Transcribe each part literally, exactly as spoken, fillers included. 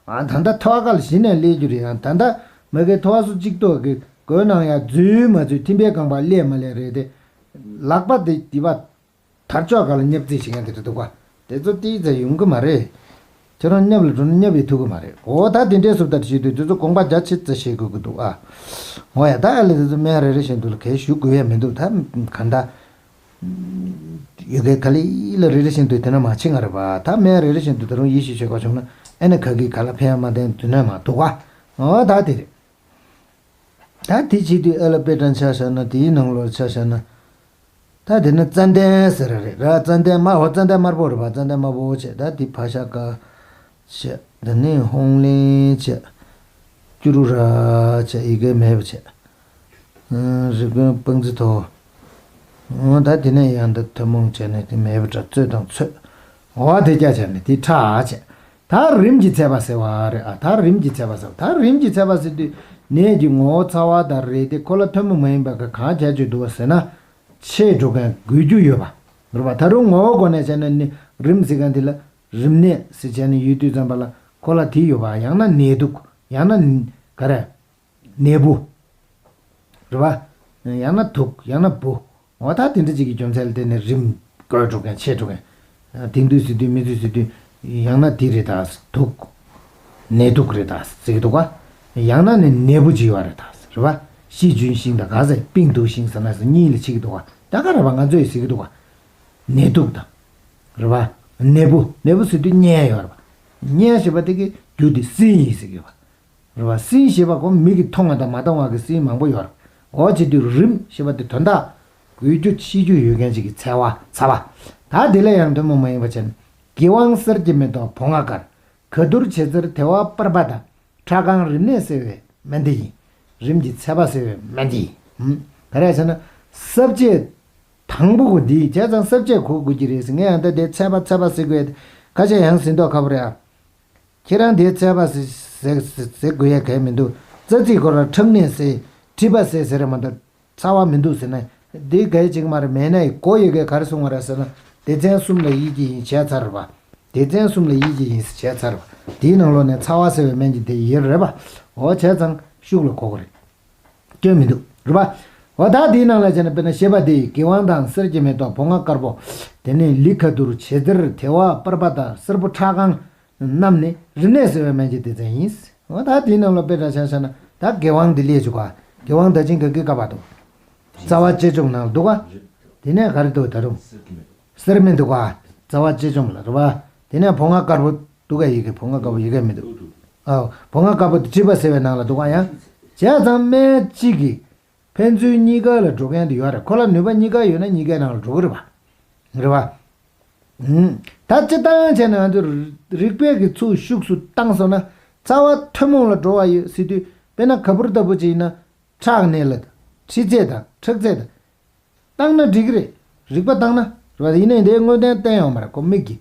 ཨ་ད་ལྟ་ཐོ་བ་ཁ་ལ་གཞི་ནས་སླེབས་རྒྱུ་རེད། ཡང་ད་ལྟ་མ་གི་ཐོ་བ་སུ་གཅིག་ཐོག་གི་གོས་ནང་ཡང་འཛུལ་མ་འཛུལ་ཐིམ་པའི་རྐང་པ་སླེབས་མ་སླེབས་རེད་དེ། ལག་པ་དེ་དེ་བ་དར་ལྕོག་སྒང་ལ་བསྙབ་རྩིས་བྱེད་མཁན་དེ་རེད་འདུག་ག་དེ་ཚོ་ཏིག་ཙམ་ཡོང་གི་མ་རེད། ཁྱེད་རང་བསྙབ་ལ་འགྲོ་ན་བསྙབ་ཡི་ཐུབ་གི་མ་རེད། འོ་ད་དེ་འདྲའི་སུབ་ལྟར་བྱེད་དུས་དེ་ཚོ་དགོངས་པ་རྒྱ་ཆེ་ཙམ་བཞེས་དགོས་ཀྱི་འདུག་ཨ། འོ་ཡ་ད་ཨ་ལེ་དེ་ཚོ་སྨན་རེ་རེ་བཞིན་དུ་ལ་གས་ཞུ་དགོས་ཡ་མི་འདུག་ད་ག་འདྲ། ཡོད་གའི་ག་ལེ་ལ་རེ་རེ་བཞིན་དུ་དེ་ན་མ་ཕྱིན་ང་རེད་པ། ད་སྨན་རེ་རེ་བཞིན་དུ་ད་རུང་ཡིད་ཆེས་བྱེད་དགོས་བྱུང་ན་ཨེ་ན་ག་གི་ག་ལ་ཕན་ཡ་མ་ལྡན་དུས་ན་མ་འདུག་ག་འོ་ད་དེ་རེད། ད་དེ་བྱེད་དུས་ཨ་ལ་དཔེ་དྲན་ཆ་བཞག་ན་དེའི་ནང་ལོགས་ཆ་བཞག་ན། ད་དེ་ནི་ཙན་དན་ཟེར་རེད་ར། ཙན་དན་དམར་པོ་ཙན་དན་དམར་པོ་རེད་པ། ཙན་དན་དམར་པོ་བྱས། ད་དེ་ཕ་ཤ་ཀ་བྱས། དེ་ནི་ཧོང་ལེན་བྱས། ཀྱུ་རུ་ར་བྱས། ཡི་གེ་མེད་པ་བྱས། རིགས་ཀུན་སྤང་རྩི་ཐོ། ད་དེ་ནས་ཡང་ད་ཐུན་མོང་བྱས་ནས་དེ་མེད་པ་འདྲ་རྩོད་དང་ཚོད། འོ་དེ་རྒྱ་བྱས་ནས་དེ་ཁྲག་བྱས། ད་རིམས་ཀྱི་ཚད་པ་ཟེར་བ་རེད་ཨ། ད་རིམས་ཀྱི་ཚད་པ་ཟེར་བ། ད་རིམས་ཀྱི་ཚད་པ་ཟེར་དུས་ནད་ཀྱི་ངོ་བོ་ཚ་བ་དང་རེད་དེ། ཁོ་ལ་ཐུན་མོང་མ་ཡིན་པ་གི་གང་བྱས་བཅུག་འདུག་བ་ཟེར་ན། ཆེ་འགྲོ་མཁན་དགོས་རྒྱུ་ཡོད་པ་རེད་པ། ད་རུང་ངོ་བོ་སྒོ་ནས་བྱས་ན་ནི་རིམས་ཟེར་མཁན་དེ་ལ་རིམས་ནད་ཟེར་བྱས་ནས་ཡོད་དུས་ཙམ་པ་ལ་ཁོ་ལ་དེ་ཡོད་པ། ཡང་ན་ནད་དུག་ཡང་ན་ག་རེ། ནད་འབུ། རེད་པ། ཡང་ན་དུག་ཡང་ན་འབུ། འོ་ད་དེ་འདྲ་ཅིག་གི་རྒྱུ་མཚན་ལ་བརྟེན་ནས་རིམས་བཀོད་འགྲོ་མཁན་ཆེ་འགྲོ་མཁན། དེང་དུས་ཟེར་དུས་མི་ཚོས་ཟེར་དུས་ཡང་ན་དེ་རེད་ད། དུག་ནད་དུག་རེད་ད་ཟེར་གི་འདུག་ག་ཡང་ན་ནི་ནད་འབུ་ཅིག་ཡོད་རེད་ད་ཟེར་བ། ཤི་ཅུན་ཤིང་དང་ག་ཟེར་པིང་དུ་ཤིང་ཟེར་ན་ཟེར་གཉིས་ལ་ཕྱེ་གི་འདུག་ག་ད་ག་རེད་པ། ང་ཚོས་ཟེར་གི་འདུག་ག་ནད་དུག་དང་། རེད་པ། ནད་འབུ། ནད་འབུ་ཟེར་དུས་གཉན་ཡོད་རེད་པ། གཉན་ཞེས་པ་དེ་གི་རྒྱུ་དེ་སྲིན་ཡིན་ཟེར་གི་ཡོད་པ། རེད་པ། སྲིན་ཞེས་པ་ཁོ་མིག་གིས་མཐོང་བ་དང་མ་མཐོང་བ་གི་སྲིན་མང་པོ་ཡོད་རེད། འོ་བྱེད་དུས་རིམས་ཞེས་པ་དེ་དོན་དག་དགོས་རྒྱུ་ཤེས་རྒྱུ་ཡོད་མཁན་ཅིག་གི་ཚ་བ་ཚ་བ། ད་དེ་ལས་ཡང་ཐུན་མོང་མ་ཡིན་པ་བྱས་ན། གི་ཝང་གསེར་གྱི་མེ་ཏོག་བོང་ང་དཀར། ག་དུར་བྱེ་ཙིར་དེ་བ་པར་པ་དང་། ཁྲག་ཁང་རིམས་ནད་སེལ་བའི་སྨན་དེ་ཡིན། རིམས་ཀྱི་ཚད་པ་སེལ་བའི་སྨན་དེ་ཡིན། ཧུམ། ག་རེ་ཟེར་ན། ས་བཅད་དང་པོ་གོ་འདི་བྱས་ཙང་ས་བཅད་གོ་དགོས་ཀྱི་རེད་ཟེར། ངས་ཡང་ད་དེ་ཚད་པ་ཚད་པ་ཟེར་དགོས་ཁ་ཤས་ཡང་ཟིན་མདོག་ཁ་པོ་རེད་ཨ། ཁྱེད་རང་དེའི་ཚད་པ་ཟེར་ཟེར་ཟེར་དགོས་ཡ་གལ་མི་འདུག་རྩ་ཚིག་ཁོ་རང་ཁྲག་ནད་སེལ། མཁྲིས་པ་སེལ་ཟེར་རེད་མ་གཏོགས་ཚ་བ་མི་འདུག་ཟེར་ན། འདི་གལ་ཆེ་གི་མ་རེད། མེད་ན་ཡི་གོ་ཡི་གེ་ག་རེ་གསུང་བ་རེད་ཟེར་ན། སྡེ་ཚན་གསུམ་ལ་ཡིད་ཀྱི་ཡིན་བྱས་ཚར་བ། སྡེ་ཚན་གསུམ་ལ་ཡིད་ཀྱི་ཡིན་བྱས་ཚར་བ། དེའི་ནང་ལོགས་ནས་ཚ་བ་སེལ་བའི་སྨན་གྱི་དེ་ཡོད་རེད་པ། འོ་བྱས་ཙང་ཤུགས་ལ་གོ་གི་རེད། སྐྱོན་མི་འདུག་རེད་པ། འོ་ད་དེའི་ནང་ལ་བྱས་ན་དཔེར་ན་ཞེས་པ་དེ་ཡི་གི་ཝང་དང་གསེར་གྱི་མེ་ཏོག་བོང་ང་དཀར་པོ། དེ་ནས་ལི་ག་དུར་བྱེ་ཙིར་དེ་བ་པར་པ་དང་སེར་པོ་ཁྲག་ཁང་རྣམས་ནི་རིམས་ནད་སེལ་བའི་སྨན་གྱི་སྡེ་ཚན་ཡིན། འོ་ད་དེའི་ནང་ལ་དཔེ་འདྲ་ཆ་བཞག་ན་ད་གི་ཝང་འདི་ལས་བྱུག་ག་གི་ཝང་ད་ཅིང་ག་གི་ཀ་བ་འདུག་རྩ་བ་ལྕེ་འཇོམས་ནང་འདུག་ག་དེ་ནས་ག་རེ་འདུག་ད་རུང་། གསེར་མི་འདུག་ག་རྩ་བ་ལྕེ་འཇོམས་ལ་རེད་པ། དེ་ནས་བོང་ང་དཀར་པོ་འདུག་ག་ཡི་གེ་བོང་ང་དཀར་པོ་ཡི་གེ་མི་འདུག་ཨ། བོང་ང་དཀར་པོ་དེ་མཁྲིས་པ་སེལ་བའི་ནང་ལ་འདུག་ག་ཡང་། བྱས་ཙང་སྨན་གཅིག་གིས་ཕན་ཚུན་གཉིས་ཀ་ལ་འགྲོ་མཁན་དེ་ཡོད་རེད། ཁོ་ལ་ནུས་པ་གཉིས་ཀ་ཡོད་ན་གཉིས་ཀའི་ནང་ལ་འགྲོ་གི་རེད་པ། རེད་པ། ད་སྤྱིར་བཏང་བྱས་ན་ང་ཚོ་རིག་པའི་གི་ཚུལ་ཤུགས་སུ་བཏང་སོང་ན་ཚ་བ་ཐུན་མོང་ལ་འགྲོ་བ་ཡོད་ཟེར་དུས་དཔེར་ན་ག་བུར་ལྟ་བུ་ཅིག་ཡིན་ན་ཁྲག་ནད་ལ་མཁྲིས་ཚད་དང་ཁྲག་ཚད་དང་བཏང་ན་འགྲིག་གི་རེད། རིག་པ་བཏང་ན་རེད་པ། ཡིན་ནའི་འདིའི་དངོས་བསྟན་བསྟན་ཡོང་མ་རེད་ཁོ་མིག་གིས།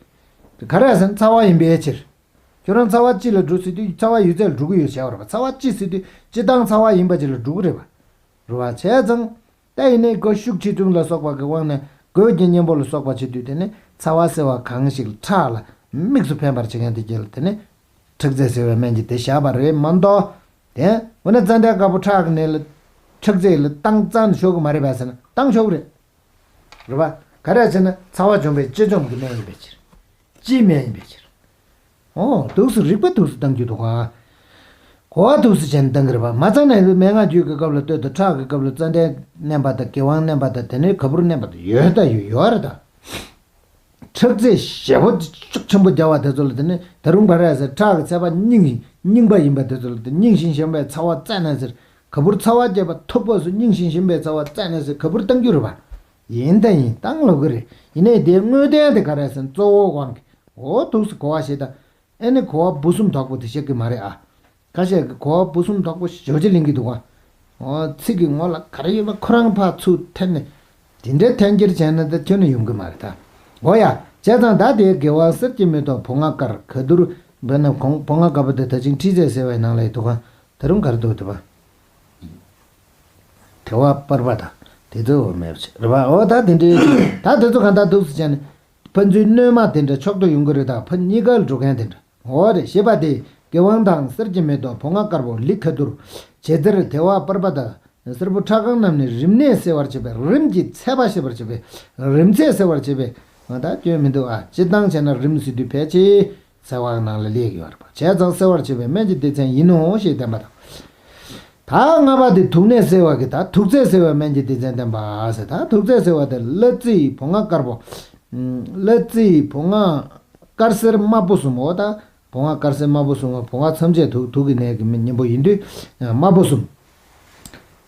ག་རེ་ཟེར་ན་ཚ་བ་ཡིན་པའི་ཕྱིར། ཁྱོད་རང་ཚ་བ་སྤྱི་ལ་འགྲོ་ཟེར་དུས་ཚ་བ་ཡོད་ཚད་ལ་འགྲོ་གི་ཡོད་བྱས་པ་རེད་པ། ཚ་བ་སྤྱི་ཟེར་དུས་སྤྱི་བཏང་ཚ་བ་ཡིན་པ་ཅིག་ལ་འགྲོ་གི་རེད་པ། རེད་པ། བྱས་ཙང་། ད་ཡིན་ནའི་གོ་ཤུགས་ཆེ་ཆུང་ལ་སོགས་པ་གི་དབང་ནས་གོས་ཀྱི་གཉེན་པོ་ལ་སོགས་པ་བྱེད་དུས་དེ་ནི་ཚ་བ་སེལ་བ་གང་ཞིག་ཁྲག་ལ་དམིགས་སུ་ཕན་པར་བྱེད་མཁན་དེ་རྒྱལ་དེ་ནི་ཁྲག་རྩ་སེལ་བའི་སྨན་གྱི་དེ་བཞག་པ་རེད་མ་གཏོགས། དེ་འོ་ན་ཙན་དན་དཀར་པོ་ཁྲག་གི་ནད་ལ་ཁྲག་རྩ་ལ་བཏང་རྩ་ནས་ཆོག་གི་མ་རེད་པས་ཟེར་ན་བཏང་ཆོག་གི་རེད། རེད་པ། ག་རེ་ཟེར་ན་ཚ་བ་འཇོམས་པའི་ལྕེ་འཇོམས་ཀྱི་སྨན་ཡིན་པའི་ཕྱིར། སྤྱིའི་སྨན་ཡིན་པའི་ཕྱིར། ཨོ། འདུག་སེ་རིག་པ་འདུག་སེ་བཏང་རྒྱུ་འདུག་ག་གོ་བ་འདུག་སེ་བྱས་ནས་བཏང་གི་རེད་པ། མ་ཚང་ན་མན་ངག་རྒྱུད་ཀྱི་སྐབས་ལ་ལྟོས་དང་ཁྲག་གི་སྐབས་ལ་ཙན་དན་བསྣན་པ་དང་གི་ཝང་བསྣན་པ་དང་དེ་ནས་ག་བུར་བསྣན་པ་དང་ཡོད་ད་ཡོད་ཡོད་རེད་ད། ཁྲག་རྩའི་ཞེ་པོ་ཤུགས་ཆེན་པོ་རྒྱག་པ་དེ་ཚོ་ལ་དེ་ནས་ད་རུང་ག་རེ་ཟེར་ཁྲག་གི་ཚད་པ་རྙིང་རྙིང་པ་ཡིན་པ་དེ་ཚོ་ལ་དེ་རྙིང་ཞིང་གཞོན་པའི་ཚ་བ་རྩ་ནས་ཟེར། ག་བུར་ཚ་བ་རྒྱས་པ་མཐུག་པོ་སུ་རྙིང་ཞིང་གཞོན་པའི་ཚ་བ་རྩ་ནས་ཟེར་ག་བུར་བཏང་རྒྱུ་རེད་པ། ཡིན་ད་ཡིན་བཏང་ལོ་གི་རེད། ཡིན་ནའི་དེའི་དངོས་བསྟན་དེ་ག་རེ་ཟེར་ན་གཙོ་བོ་དབང་གི་འོ་འདུག་སེ་གོ་བ་ཞིག་དང་། ཨེ་ནི་གོ་བ་འབུ་གསུམ་དོག་པོ་དེ་བཤད་གི་མ་རེད་ཨ། ཁ་ཤས་ཀྱིས་གོ་བ་འབུ་གསུམ་དོག་པོ་ཞེ་པོ་ཅིག་ལེན་གི་འདུག་ག་འོ་ཚིག་གི་ངོ་ལ་ག་རེ་ཡོད་པ་ཁོ་རང་ཕར་ཚུར་འཐེན་ནས། དེ་འདྲའི་འཐེན་འཁྱེར་བྱས་ན་ད་ཁྱོན་ནས་ཡོང་གི་མ་རེད་ད། འོ་ཡ། བྱས་ཙང་ད་དེའི་དགེ་བ་གསེར་གྱི་མེ་ཏོག་བོང་ང་དཀར་ག་དུར་འབུ་ནི་བོང་བོང་ང་དཀར་པོ་དེ་ད་ཅིང་མཁྲིས་ཚད་སེལ་བའི་ནང་ལ་ཡོད་འདུག་ག་ད་རུང་ག་རེ་འདུག་དེ་པ། དེ་བ་པར་པ་དང་དེ་ཚོ་མེད་པ་བྱས་རེད་པ། འོ་ད་དེ་འདྲའི་ད་དེ་ཚོ་གང་ལྟར་འདུག་སེ་བྱས་ནས་ཕན་ཚུན་གནོད་མ་དེ་འདྲ་ཕྱོགས་གཏོགས་ཡོང་གི་རེད་ད། ཕ་གཉིས་ཀ་ལ་འགྲོ་མཁན་དེ་འདྲ། འོ་རེད། ཞེས་པ་དེ་ དགེ་དབང་དང་གསེར་གྱི་མེ་ཏོག་བོང་ང་དཀར་པོ་ལི་ཁ་ཐུར་བྱེ་ཚེར་དེ་བ་པར་པ་དང་། སེར་པོ་ཁྲ་གང་རྣམས་ནི་རིམས་ནད་སེལ་བར་བྱེད་པའི་རིམས་ཀྱི་ཚད་པ་ཤེས་པར་བྱེད་པའི་རིམས་ཚད་སེལ་བར་བྱེད་པའི་ང་ད་སྐྱོན་མི་འདུག་ཨ། སྤྱིར་བཏང་བྱས་ན་རིམས་ཟེར་དུས་ཕལ་ཆེར་ཚ་བ་ནང་ལ་སླེབས་ཀྱི་ཡོད་རེད་པ། བྱས་ཙང་སེལ་བར་བྱེད་པའི་སྨན་གྱི་སྡེ་ཚན་ཡིན་ནོ་ཞེས་བསྟན་པ་དང་། ད་ལྔ་པ་དེ་དུག་ནད་སེལ་བ་གི་ད་དུག་རྫས་སེལ་བའི་སྨན་གྱི་སྡེ་ཚན་བསྟན་པ་ཟེར། ད་དུག་རྫས་སེལ་བ་དེ་གླ་རྩི་བོང་ང་དཀར་པོ། གླ་རྩི་བོང་ང་དཀར་སེར་དམར་པོ་གསུམ་འོ་ད། བོང་ང་དཀར་སེར་དམར་པོ་གསུམ་འོ། བོང་ང་ཚབས་ཆེ་དུག་དུག་གི་ནད་ཀྱི་མི་གཉེན་པོ་ཡིན་དུས་དམར་པོ་གསུམ།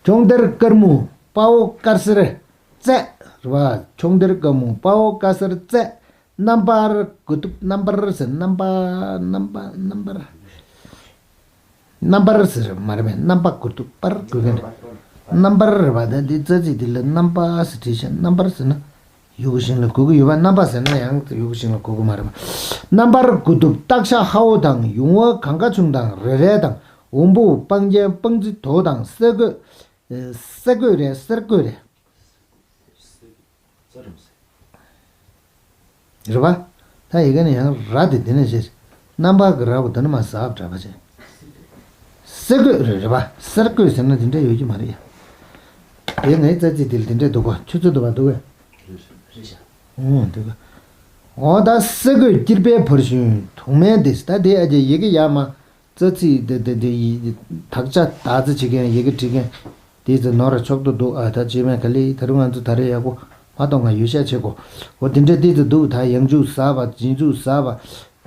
ཁྱུང་དར་དཀར་མོ་དཔའ་བོ་དཀར་སེར་རྩེ། རེད་བ། ཁྱུང་དར་དཀར་མོ་དཔའ་བོ་དཀར་སེར་རྩེ། རྣམ་པར་དགུ་ཐུབ། རྣམ་པར་ཟེར། རྣམ་པ། རྣམ་པ། རྣམ་པར། རྣམ་པར་ཟེར་མ་རེད་པས། རྣམ་པ་དགུ་ཐུབ་པར་དགུ་གན་རེད། རྣམ་པར་རེད་པ། ད་འདི་རྩ་ཚིག་འདི་ལ་རྣམ་པ་ཟེར་བྲིས་ཤག་རྣམ་པར་ཟེར་ན་ཡུལ་གོ་ཤིང་ལ་གོ་གི་ཡོད་པ། རྣམ་པ་ཟེར་ན་ཡང་ཡུལ་གོ་ཤིང་ལ་གོ་གི་མ་རེད་པ། རྣམ་པར་དགུ་ཐུབ་སྟག་ཤ་ཧ་འོ་དང་། ཡུང་བ་གང་ག་ཆུང་དང་། རེ་རལ་དང་། འོམ་བུ་སྤང་རྒྱན་སྤང་རྩི་དོ་དང་། སེ་གོས། སེ་གོས་རེད། སེར་གོས་རེད། རེད་པ། ད་ཡི་གེ་ནས་ཡང་ར་དེ་དེ་ནས་བཤད། རྣམ་པ་གི་ར་བོ་དེ་ནས་མ་ཟབ་འདྲ་པ་བྱས། སེ་གོས་རེད། རེད་པ། སེར་གོས་ཟེར་ན་དེ་འདྲ་ཡོད་ཀྱི་མ་རེད་ཡ། དེ་ངའི་རྩ་ཚིག་དེ་ལ་དེ་འདྲ་འདུག་གོ། ཁྱོད་ཚོ་འདུག་པ་འདུག་གས། རེད་ཤག་འོ་འདུག་གོ། འོ་ད་སེ་གོས་སྐྱེར་པའི་བར་ཤུན་དུག་སྨན་དེ། ད་དེ་ཨ་ཅེ་ཡི་གེ་ཡག་མ། རྩ་ཚིག་དེ་དེ་དེ་ཡི་དག་ཆ་དག་ཚིག་བྱེད་མཁན་ཡི་གེ་བྲིས་མཁན་དེ་ཚོ་ནོར་ར་ཆོག་ཏུ་འདུག་ཨ། ད་བྱེད་མེད་ག་ལེ། ད་རུང་ང་ཚོ་ད་རེས་ཡག་པོ་མ་གཏོང་ག་ཡོད་ཤག་བྱེད་གོ། འོ་དེ་འདྲ་དེ་ཚོ་འདུག་ད་ཡང་འཇུག་ཟ་བ། རྗེས་འཇུག་ཟ་བ།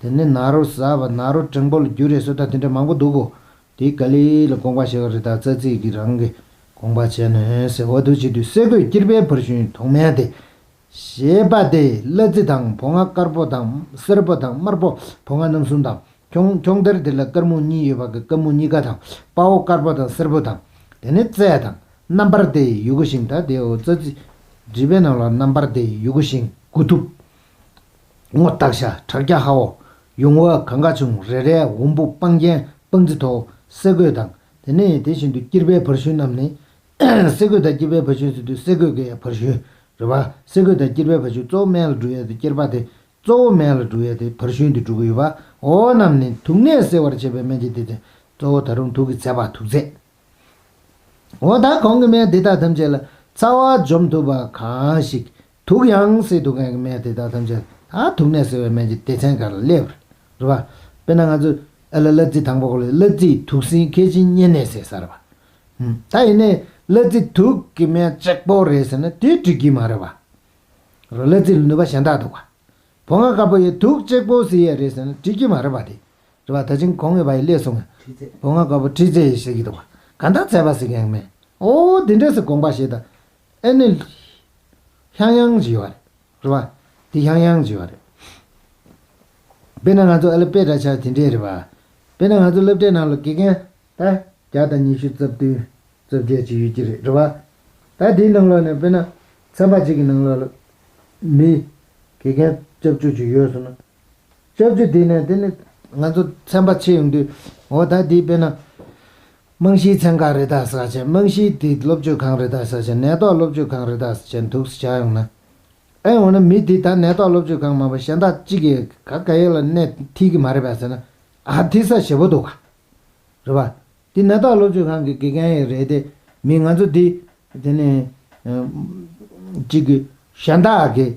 དེ་ནས་ན་རོ་ཟ་བ། ན་རོ་འགྲེང་བུ་ལ་འགྱུར་རེད་ཟེར། ད་དེ་འདྲ་མང་པོ་འདུག་གོ། དེ་ག་ལེ་ལ་དགོངས་པ་བཞེས་པ་རེད། ད་རྩ་ཚིག་གི་རང་གི་དགོངས་པ་བྱས་ནས་ཟེར། འོ་འདུག་བྱེད་དུས་སེ་གོས་སྐྱེར་པའི་བར་ཤུན་དུག་སྨན་དེ། ཞེས་པ་དེ་གླ་རྩི་དང་། བོང་ང་དཀར་པོ་དང་། སེར་པོ་དང་། དམར་པོ། བོང་ང་རྣམ་གསུམ་དང་། ཁྱུང་ཁྱུང་དར་དེ་ལ་དཀར་མོ་གཉིས་ཡོད་པ་གི་དཀར་མོ་གཉིས་ཀ་དང་། དཔའ་བོ་དཀར་པོ་དང་སེར་པོ་དང་། དེ་ནས་རྩེ་དང་། རྣམ་པར་དེ་ཡི་གུ་ཤིང་། ད་དེ་འོ་རྩ་རྩི་འབྲི་བའི་ནང་ལ་རྣམ་པར་དེ་ཡི་གུ་ཤིང་དགུ་ཐུབ། སྔོ་སྟག་ཤ་ཁྲག་སྐྱ་ཧ་འོ། ཡུང་བ་གང་ག་ཆུང་། རེ་རལ་འོམ་བུ་སྤང་རྒྱན་སྤང་རྩི་དོ། སེ་གོས་དང་། དེ་ནས་དེ་བཞིན་དུ་སྐྱེར་པའི་བར་ཤུན་རྣམས་ནི། སེ་གོས་དང་སྐྱེར་པའི་བར་ཤུན་ཟེར་དུས་སེ་གོས་ཀྱི་བར་ཤུན་རེད་པ། སེ་གོས་དང་སྐྱེར་པའི་བར་ཤུན་གཙོ་བོ་སྨན་ལ་འགྲོ་ཡས་དེ། སྐྱེར་པ་དེ་གཙོ་བོ་སྨན་ལ་འགྲོ་ཡས་དེ་བར་ཤུན་དུ་འགྲོ་གི་ཡོད་པ། འོ་རྣམས་ནི་དུག་ནད་སེལ་བར་བྱེད་པའི་སྨན་གྱི་སྡེ་ཚན། གཙོ་བོ་ད་རུང་དུག་གི་ཚད་པ་དུག་རྫས། འོ་ད་གོང་གི་སྨན་དེ་དག་ཐམས་ཅད་ལ་ཚ་བ་འཇོམས་ཐུབ་པ་གང་ཞིག་དུག་ཡང་སེལ་ཐུབ་མཁན་གྱི་སྨན་དེ་དག་ཐམས་ཅད་ད་དུག་ནད་སེལ་བའི་སྨན་གྱི་སྡེ་ཚན་སྒང་ལ་སླེབས་རེད་པ། དཔེར་ན་ང་ཚོ་ཨ་ལ་གླ་རྩི་དང་པོ་གོ་ལ་གླ་རྩིས་དུག་སྲིན་མཁལ་ཆེན་གཉན་ནད་སེལ་ས་རེད་པ། ད་ཡིན་ནའི་གླ་རྩི་དུག་གི་སྨན་གཅིག་པོ་རེད་ཟེར་ན་དེ་འགྲིག་གི་མ་རེད་པ། རེད། གླ་རྩི་ལ་ནུས་པ་གཞན་དག་འདུག་པ། བོང་ང་དཀར་པོ་ཡི་དུག་གཅིག་པོ་སེལ་ཡས་རེད་ཟེར་ན་འགྲིག་གི་མ་རེད་པ་དེ། རེད་པ། ད་ཅིང་གོང་གི་བ་ཡི་སླེབས་སོང་ངས། བོང་ང་དཀར་པོ་མཁྲིས་ཚད་ཡི་ཟེར་གྱི་འདུག་པ། གང་ལྟར་ཚད་པ་ཟེར་མཁན་མེད། འོ་དེ་འདྲས་སེ་དགོངས་པ་བཞེས་དང་། ཨེ་ནི། ཧྱང་ཡང་ཅིག་ཡོད་རེད། རེད་པ། དེ་ཧྱང་ཡང་ཅིག་ཡོད་རེད། དཔེར་ན་ང་ཚོ་ཨ་ལ་དཔེ་འདྲ་ཆགས་དེ་འདྲས་རེད་པ། དཔེར་ན་ང་ཚོ་སློབ་གྲྭའི་ནང་ལ་དགེ་རྒན་ད་བརྒྱ་དང་ཉི་ཤུ་རྩ་བདུན་རྩ་བརྒྱད་ཅིག་ཡོད་ཀྱི་རེད། རེད་པ། ད་དེའི་ནང་ལོགས་ནས་དཔེར་ན་ཚན་པ་གཅིག་གི་ནང་ལོགས་ལ་མི་དགེ་རྒན་བཅུ་བཅུ་ཅིག་ཡོད་སོང་ན། བཅུ་བཅུ་དེ་ནས་དེ་ནི་ང་ཚོ་ཚན་པ་ཕྱེ་ཡོང་དུས། འོ་ད་དེ་དཔེར་ན། རྨང་གཞིའི་ཚན་ཁག་རེད་ད་ཟེར་བྱས། རྨང་གཞིའི་དེ་སློབ་དཔྱོད་ཁང་རེད་ད་ཟེར་བྱས། ནད་ཐོག་སློབ་དཔྱོད་ཁང་རེད་ད་ཟེར་བྱས་འདུག་སེ་བྱས་ཡོང་ན། ཨེ་འོ་ན་མི་དེ་ད་ནད་ཐོག་སློབ་དཔྱོད་ཁང་མ་པ་གཞན་དག་གཅིག་གིས་ག་ག་ཡེ་ལ་སྣེ་ཁྲིད་ཀྱི་མ་རེད་པས་ཟེར་ན། ཨ་དེ་ས་ཞེ་པོ་འདུག་ག། རེད་པ། དེ་ནད་ཐོག་སློབ་དཔྱོད་ཁང་གི་དགེ་རྒན་ཡང་རེད་དེ། མི་ང་ཚོ་འདི་དེ་ནས་གཅིག་གི་གཞན་དག་གི་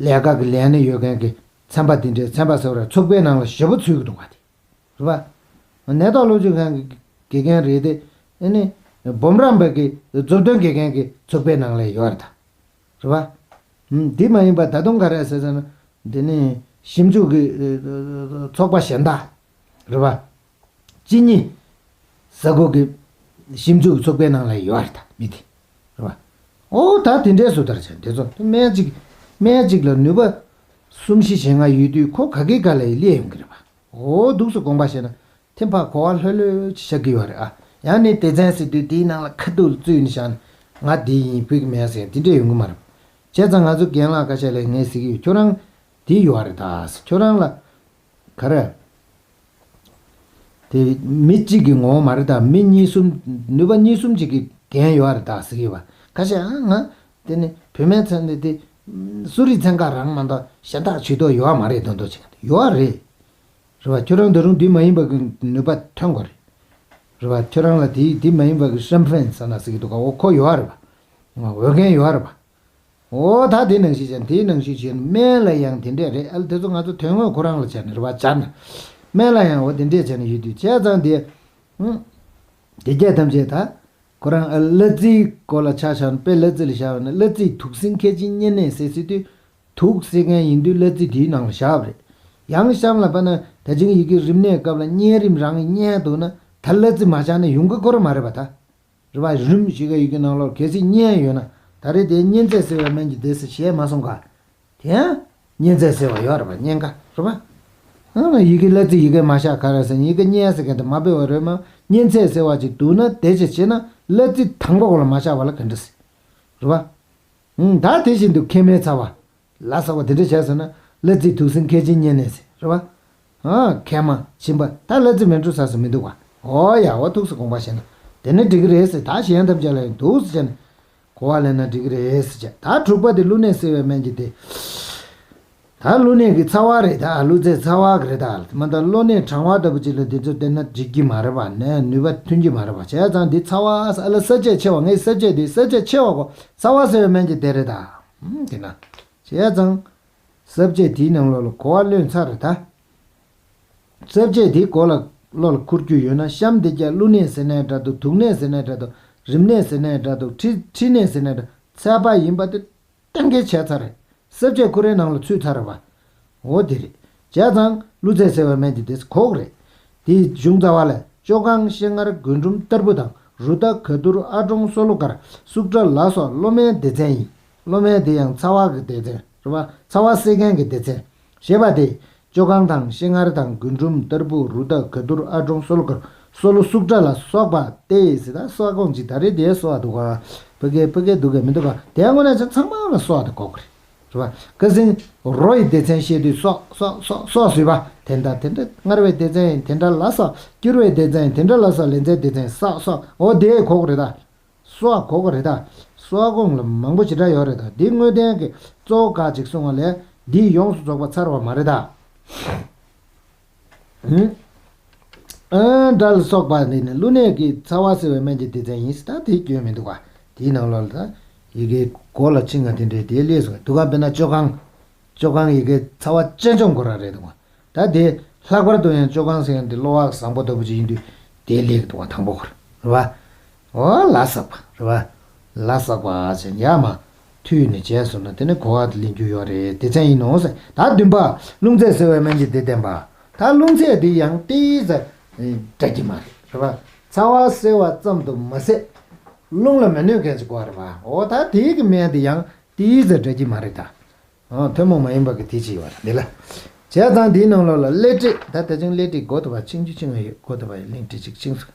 ལས་ཀ་གི་ལས་སྣེ་ཡོད་མཁན་གྱི་ཚན་པ་དེ་འདྲའི་ཚན་པ་ཟེར་བ་རེད། ཚོགས་པའི་ནང་ལ་ཞེ་པོ་ཚུད་ཀྱི་འདུག་ག་དེ། རེད་པ། ནད་ཐོག་སློབ་དཔྱོད་ཁང་གི་དགེ་རྒན་རེད་དེ། ཨ་ནི་འབུམ་རམས་པ་གི་མཛུབ་སྟོན་དགེ་རྒན་གྱི་ཚོགས་པའི་ནང་ལ་ཡོད་རེད་ད། རེད་པ། ཨུམ། འདི་མ་ཡིན་པ་ད་དུང་ག་རེ་ཟེར་ཟེར་ན། འདི་ནི་ཞིབ་འཇུག་གི་ཚོགས་པ་གཞན་དག་རེད་པ། སྤྱི་གཉེར་ས་ཁུལ་གྱི་ཞིབ་འཇུག་ཚོགས་པའི་ནང་ལ་ཡོད་རེད་ད་མི་དེ། རེད་པ། ཨོ་ད་དེ་འདྲའི་བཟོ་ལྟར་བྱས་དེ་ཚོ་སྨན་གཅིག་སྨན་གཅིག་ལ་ནུས་པ་གསུམ་བཞི་ཞེ་ལྔ་ཡོད་དུས་ཁོ་ག་གེ་ག་ལ་སླེབས་ཡོང་གི་རེད་པ། འོ་འདུག་སེ་དགོངས་པ་བཞེས་ན་ཐེམ་པ་གོ་བ་ལྷོད་ལྷོད་ཅིག་བཞག་གི་ཡོད་རེད་ཨ། ཡང་ནི་སྡེ་ཚན་ཟེར་དུས་དེའི་ནང་ལ་ཁ་ཐུག་ལ་བཙུད་ནས་བཞག་ན་ང་འདི་ཡིན་ཕུད་ཀྱི་མེད་ཟེར་དེ་འདྲས་ཡོང་གི་མ་རེད། བྱས་ཙང་ང་ཚོ་རྒན་ལགས་ཁ་ཤས་ལ་ངས་ཟེར་གྱི་ཡོད། ཁྱོད་རང་འདི་ཡོད་རེད་ད་ཟེར། ཁྱོད་རང་ལ་ག་རེ། དེ་མི་གཅིག་གི་ངོ་བོ་མ་རེད་ད། མི་གཉིས་གསུམ། ནུས་པ་གཉིས་གསུམ་ཅིག་གི་འགན་ཡོད་རེད་ད་ཟེར་གྱི་ཡོད་པ། ཁ་ཤས་ཨ་ང་དེ་ནི་བུད་མེད་ཚན་དེ་དེ་གསོ་རིག་ཚན་ཁག་རང་མ་གཏོགས་གཞན་དག་ཇུས་གཏོགས་ཡོད་མ་རེད་མདོག་མདོག་བྱེད་མཁན་དེ་ཡོད་རེད། རེད་བ། ཁྱོད་རང་ད་རུང་དེ་མ་ཡིན་པ་གི་ནུས་པ་ཐོན་དགོས་རེད། རེད་བ། ཁྱོད་རང་ལ་དེ་དེ་མ་ཡིན་པ་གི་ཤན་ཕན་ཟེར་ན་ཟེར་གི་འདུག་ག་འོ་ཁོ་ཡོད་རེད་བ། འོས་འགན་ཡོད་རེད་བ། འོ་ད་དེ་ནང་བཞིན་བྱས་ནས་དེའི་ནང་བཞིན་བྱས་ནས་སྨན་ལ་ཡང་དེ་འདྲས་རེད། ཨ་ལ་དེ་ཚོ་ང་ཚོ་དོན་དངོས་ཁོ་རང་ལ་བྱས་ནས་རེད་བ། སྦྱར་ན། སྨན་ལ་ཡང་འོ་དེ་འདྲས་བྱས་ནས་ཡོད་དུས་བྱས་ཙང་དེ། ཧུམ། དེ་སྐད་ཐམས་ཅད་ད། ཁོ་རང་ཨ་གླ་རྩིའི་སྐོར་ལ་ཆ་བཞག་ན་དཔེ་གླ་རྩི་ལ་བཞག་པ་ན་གླ་རྩིས་དུག་སྲིན་མཁལ་ཆེན་གཉན་ནད་སེལ་ཟེར་དུས། དུག་སེལ་མཁན་ཡིན་དུས་གླ་རྩི་དེའི་ནང་ལ་བཞག་པ་རེད། ཡང་གཤམ་ལ་དཔེར་ན་ད་ཅིང་ཡི་གེ་རིམས་ནད་སྐབས་ལ་གཉན་རིམས་རང་གིས་གཉན་འདུག་ན་ད་གླ་རྩི་མ་བཞག་ན་ཡོང་གི་ཁོ་རང་མ་རེད་པ་ད། རེད་པ། རིམས་ཞེས་པའི་ཡི་གེ་ནང་ལོགས་གལ་སྲིད་གཉན་ཡོད་ན་ད་རེས་དེ་གཉན་ཚད་སེལ་བའི་སྨན་གྱི་སྡེ་ཟེར་བཤད་མ་སོང་ག་དེ་ཡང་གཉན་ཚད་སེལ་བ་ཡོད་རེད་པ། གཉན་ཁ་རེད་པ། ཨ་ཡི་གེ་གླ་རྩི་ཡི་གེ་མ་བཞག་ག་རེ་ཟེར་ཡི་གེ་གཉན་ཟེར་མཁན་དེ་མ་སྤེལ་བ་རེད་མ། གཉན་ཚད་སེལ་བ་ཅིག་འདུག་ན་དེ་ཅིག་བྱས་ན་གླ་རྩི་དང་པོ་གོ་ལ་མ་བཞག་པ་ལ་ག་འདྲ་ཟེར། རེད་པ། ཨང་། ད་དེ་བཞིན་དུ་མཁལ་མའི་ཚ་བ། ལ་སོགས་པ་དེ་འདྲ་བྱས་སོང་ན་གླ་རྩི་དུག་སྲིན་མཁལ་ཆེན་གཉན་ནད་ཟེར་རེད་པ། ཨ་མཁལ་མ་མཆིན་པ་ད་གླ་རྩི་མེ་དྲོད་ཟ་ས་མི་འདུག་ག་འོ་ཡ་འོ་ཐུགས་སུ་དགོངས་པ་བཞེས་ན་དེ་ནི་འགྲིག་གི་རེད་ཟེར། ད་གཞན་ཐམས་ཅད་ལ་ཡང་འདུག་ཟེར་བྱས་ནས་གོ་བ་ལེན་ན་འགྲིག་གི་རེད་ཟེར་བྱས། ད་དྲུག་པ་དེ་ཀླུ་ནད་སེལ་བའི་སྨན་གྱི་སྡེ། ད་ཀླུ་ནད་ཀྱི་ཚ་བ་རེད་ད། ཀླུ་རྩའི་ཚ་བ་གི་རེད་ད། མ་ད་གློ་ནད་གྲང་བ་ལྟ་བུ་ཅིག་ལ་དེ་ཚོ་བསྟེན་ན་འགྲིག་གི་མ་རེད་པ། ནས་ནུས་པ་ཐོན་གྱི་མ་རེད་པ། བྱས་ཙང་འདི་ཚ་བ་ཨ་ལ་ས་བཅད་ཆེ་བ་ངའི་ས་བཅད་འདི་ས་བཅད་ཆེ་བ་གོ་ཚ་བ་སེལ་བའི་སྨན་གྱི་སྡེ་རེད་ད། ཨུམ་དེ་ན། བྱས་ཙང་། ས་བཅད་དེའི་ནང་ལོགས་ལ་གོ་བ་ལོན་ཚར་རེད་ད། ས་བཅད་དེའི་གོ་ལ་བློ་ལ་འཁོར་རྒྱུ་ཡོད་ན་གཤམ་དེ་རྒྱ་ཀླུ་ནད་ཟེར་ནའི་འདྲ་འདུག་དུག་ནད་ཟེར་ནའི་འདྲ་འདུག་རིམས་ནད་ཟེར་ནའི་འདྲ་འདུག་མཁྲིས་མཁྲིས་ནད་ཟེར་ནའི་འདྲ་ཚད་པ་ཡིན་པ་དེ་གཏན་འཁེལ་བྱས་ཚར་རེད། ས་བཅད་ཁོ་རའི་ནང་ལ་ཚུད་ཚར་རེད་པ། འོ་དེ་རེད། བྱས་ཙང་ཀླུ་རྩའི་སེལ་བའི་སྨན་གྱི་སྡེ་ཚན་གོ་གི་རེད། དེའི་གཞུང་རྩ་བ་ལ་བཅོ་ཁང་ཤིང་མངར་རྒུན་འབྲུམ་ཏར་བུ་དང་རུ་ཏ་ག་དུར་ཨ་ཀྲོང་སོ་ལོ་ཀར་སུག་ཏྲ་ལ་སོགས་གློ་སྨན་སྡེ་ཚན་ཡིན། གློ་སྨན་དེ་ཡང་ཚ་བ་གི་སྡེ་ཚན་རེད་པ། ཚ་བ་སེལ་མཁན་གྱི་སྡེ་ཚན། ཞེས་པ་སྟེ། བཅོ་ཁང་དང་ཤིང་མངར་དང་རྒུན་འབྲུམ་ཏར་བུ་རུ་ཏ་ག་དུར་ཨ་ཀྲོང་སོ་ལོ་ཀར་སོ་ལོ་སུག་ཏྲ་ལ་སོགས་པ་སྟེ་ཟེར་ད་སོགས་གོང་ཅིག་ད་རེས་དེའི་སོགས་འདུག་ག་ཕ་གའི་ཕ་གའི་འདུག་ག་མི་འདུག་ག་དེ་དངོས་གནས་ཚང་མ་ལ་སོགས་དེ་གོ་གི་རེད། རེད་པ། ཁ་སང་རོ་ཡི་སྡེ་ཚན་བཤད་དུས་སོགས་སོགས་སོགས་སོགས་ཟེར་བ་དེ་འདྲ་དེ་འདྲ་མངར་བའི་སྡེ་ཚན་ཡིན་དེ་འདྲ་ལ་སོགས་སྐྱུར་བའི་སྡེ་ཚན་ཡིན་དེ་འདྲ་ལ་སོགས་ལན་ཚྭའི་སྡེ་ཚན་སོགས་སོགས་འོ་དེ་གོ་གི་རེད་ད། སོགས་གོ་གི་རེད་ད། སོགས་གོང་ལ་མང་པོ་ཞེ་དྲག་ཡོད་རེད་ད། འདི་དངོས་བསྟན་གྱི་གཙོ་བོ་ཁག་ཅིག་གསུང་བ་ལས་འདི་ཡོངས་སུ་རྫོགས་པ་ཚར་བ་མ་རེད་ད། ཨ་འདྲ་ལ་སོགས་པ་འདི་ནི་ཀླུ་ནད་ཀྱི་ཚ་བ་སེལ་བའི་སྨན་གྱི་སྡེ་ཚན་ཡིན་ད་དེ་སྐྱོན་མི་འདུག་ག་དེའི་ནང་ལོགས་ལ་ད་ཡི་གེ་གོ་ལ་ཆིངས་ང་དེ་འདྲའི་དེ་སླེབས་སོང་། འདུག་ག་དཔེར་ན་བཅོ་ཁང་། བཅོ་ཁང་ཡི་གེ་ཚ་བ་ཅན་འཇོམས་གོ་ར་རེད་འདུག་ག་ད་དེ་ལྷག་པར་དུ་ཡང་བཅོ་ཁང་ཟེར་ཡང་དེ་གློ་བ་བཟང་པོ་ལྟ་བུ་ཅིག་ཡིན་དུས་དེ་ལེགས་འདུག་བ་དང་པོ་ཁོ་རེད་བ། འོ་ལ་སོགས་པ་རེད་བ། ལ་སོགས་པ་ཟེར་ཡ་མ་མཐུད་ནས་བྱས་སོང་ན་དེ་ནི་གོ་བ་དེ་ལེན་རྒྱུ་ཡོད་རེད། དེ་ཚན་ཡིན་ནོ་ཟེར། ད་བདུན་པ་རླུང་རྩའི་སེལ་བའི་སྨན་གྱི་སྡེ་བསྟན་པ། ད་རླུང་རྩ་དེ་ཡང་ཏིས་ཟེར་འདྲ་གི་མ་རེད་རེད་བ། ཚ་བ་སེལ་བ་ཙམ་དུ་མ་ཟད་རླུང་ལ་མི་གནོད་མཁན་ཞིག་དགོས་རེད་བ། འོ་ད་དེའི་གི་སྨན་དེ་ཡང་ཏིས་ཟེར་འདྲ་གི་མ་རེད་ད། ཨང་། ཐུན་མོང་མ་ཡིན་པ་གི་དེ་ཅི་ཡོད་རེད་འདི་ལ། བྱས་ཙང་འདིའི་ནང་ལོགས་ལ་ཀླད་དྲེག་ད་ད་ཅིང་ཀླད་དྲེག་གོ་ཐུབ་པ་ཆིང་ཆུ་ཆིང་ཡོད་གོ་ཐུབ་པ་ཡི་གླིང་དྲི་ཅིག་ཆིང་སུ།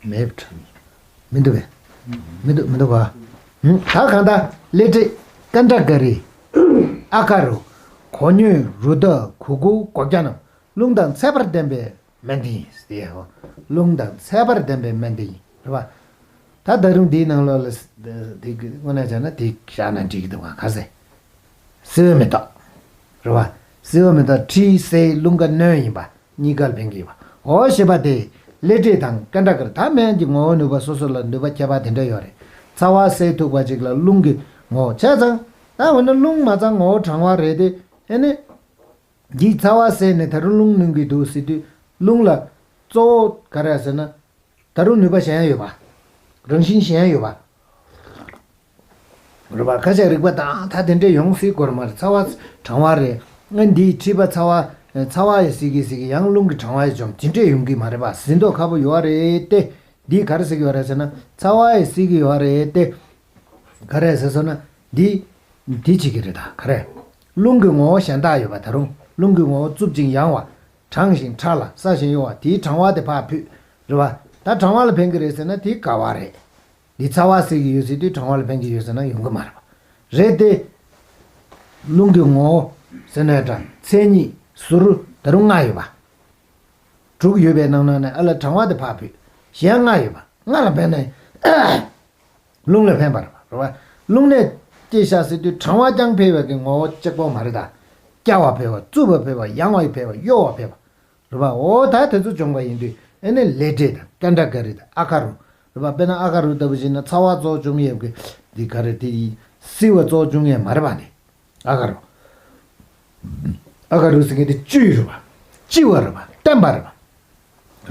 མེད་པ་མི་འདུག་པས། མི་འདུག་མི་འདུག་ག་ཧུམ། ད་གང་ལྟར་ཀླད་དྲེག་ཀ་འདྲ་ག་རི། ཨ་ཀ་རུ། གོ་སྙོད་རུ་ད་གུ་གུ་གོ་རྒྱ་རྣམས་རླུང་དང་ཚད་པར་ལྡན་པའི། སྨན་དེ་ཡིན་ཟེར་ཡ་ཧོ། རླུང་དང་ཚད་པར་ལྡན་པའི་སྨན་དེ་ཡིན་རེད་བ། ད་ད་རུང་འདིའི་ནང་ལོགས་ལ་དེ་དངོས་གནས་བྱས་ན་དེ་བཞག་ན་འགྲིག་གི་འདུག་བ་ག་ཟེ། སེལ་བའི་མེ་ཏོག་རེད་བ། སེལ་བའི་མེ་ཏོག་མཁྲིས་སེལ་རླུང་ཀ་གནོན་ཡིན་པ་གཉིས་ཀར་ཕན་གྱི་ཡོད་པ་འོ་ཞེས་པ་དེ་ཀླད་དྲེག་དང་ཀ་འདྲ་གར་ད་སྨན་གྱི་ངོ་བོ་ནུས་པ་སོ་སོ་ལ་ནུས་པ་ཁྱད་པར་དེ་འདྲ་ཡོད་རེད། ཚ་བ་སེལ་ཐུབ་པ་ཅིག་ལ་རླུང་གི་ངོ་བོ་བྱས་ཙང་ད་འོ་ན་རླུང་མ་ཚང་ངོ་བོ་གྲང་བ་རེད་དེ་ཨེ་ནི། འདིས་ཚ་བ་སེལ་ནས་ད་རུང་རླུང་གནོན་གྱི་འདུག་ཟེར་དུས་རླུང་ལ་གཙོ་བོ་ག་རེ་ཟེར་ན། ད་རུང་ནུས་པ་གཞན་ཡོད་པ། རང་བཞིན་གཞན་ཡོད་པ། རེད་པ། ཁ་ཤས་རིག་པ་དང་ད་དེ་འདྲས་ཡོང་སྲིད་སྐོར་མ་རེད། ཚ་བ་གྲང་བ་རེད། ཨ་འདིའི་མཁྲིས་པ་ཚ་བ་ཚ་བ་ཡི་སྲིད་ཀྱི་སྲིད་ཀྱི་ཡང་རླུང་གི་གྲང་བ་ཡི་འཇོམས་དེ་འདྲས་ཡོང་གི་མ་རེད་པ། ཟིན་མདོག་ཁ་པོ་ཡོད་རེད་དེ། འདིས་ག་རེ་ཟེར་གྱི་ཡོད་རེད་ཟེར་ན་ཚ་བ་ཡི་སྲིད་ཀྱི་ཡོད་རེད་དེ། ག་རེ་ཟེར་སོང་ན་འདི། འདི་བྱེད་ཀྱི་རེད་ད་ག་རེ། རླུང་གི་ངོ་བོ་གཞན་དག་ཡོད་པ་ད་རུང་རླུང་གི་ངོ་བོ་རྩུབ་ཅིང་ཡང་བ། གྲང་ཞིང་ཕྲ་ལ་སྲ་ཞིང་གཡོ་བ་དེའི་གྲང་བ་དེ་ཕར་ཕུད། རེད་བ། ད་གྲང་བ་ལ་ཕན་གྱི་རེད་ཟེར་ན་དེ་དགའ་བ་རེད། འདི་ཚ་བ་སེལ་གྱི་ཡོད་ཟེར་དུས་གྲང་བ་ལ་ཕན་གྱི་ཡོད་ཟེར་ན་ཡོང་གི་མ་རེད་པ། རེད་དེ། རླུང་གི་ངོ་བོ་ཟེར་ནའི་འདྲ་མཚན་ཉིད་ཟུར་ད་རུང་ལྔ་ཡོད་པ། དྲུག་ཡོད་པའི་ནང་ན་ནས་ཨ་ལ་གྲང་བ་དེ་ཕར་ཕུད། གཞན་ལྔ་ཡོད་པ་ལྔ་ལ་ཕན་ནའི། རླུང་ལ་ཕན་པ་རེད་བ། རླུང་ནད་ སྐྱེས་ཤག་ཟེར་དུས་གྲང་བ་རྐྱང་འཕེལ་བའི་གི་ངོ་བོ་གཅིག་པོ་མ་རེད་ད། སྐྱ་བ་འཕེལ་བ། རྩུབ་པ་འཕེལ་བ། ཡང་བ་འཕེལ་བ། གཡོ་བ་འཕེལ་བ། རེད་པ། འོ་ད་དེ་ཚོ་བྱུང་བ་ཡིན་དུས་ཨེ་ནི་ལེ་ཏྲེ་དང་ཀན་ཏྲ་ཀ་རི་དང་ཨ་ཁ་རུ། རེད་པ། དཔེར་ན་ཨ་ཁ་རུ་ལྟ་བུ་བྱས་ན་ཚ་བ་གཙོ་བོ་བྱུང་ཡས་ཀྱི་འདི་ག་རེ་དེ་ཡིན། བསིལ་བ་གཙོ་བོ་བྱུང་ཡས་མ་རེད་པ་འདི། ཨ་ཁ་རུ། ཨ་ཁ་རུ་ཟེར་མཁན་དེ་བཅུད་རེད་པ། ལྕི་བ་རེད་པ། བརྟན་པ་རེད་པ།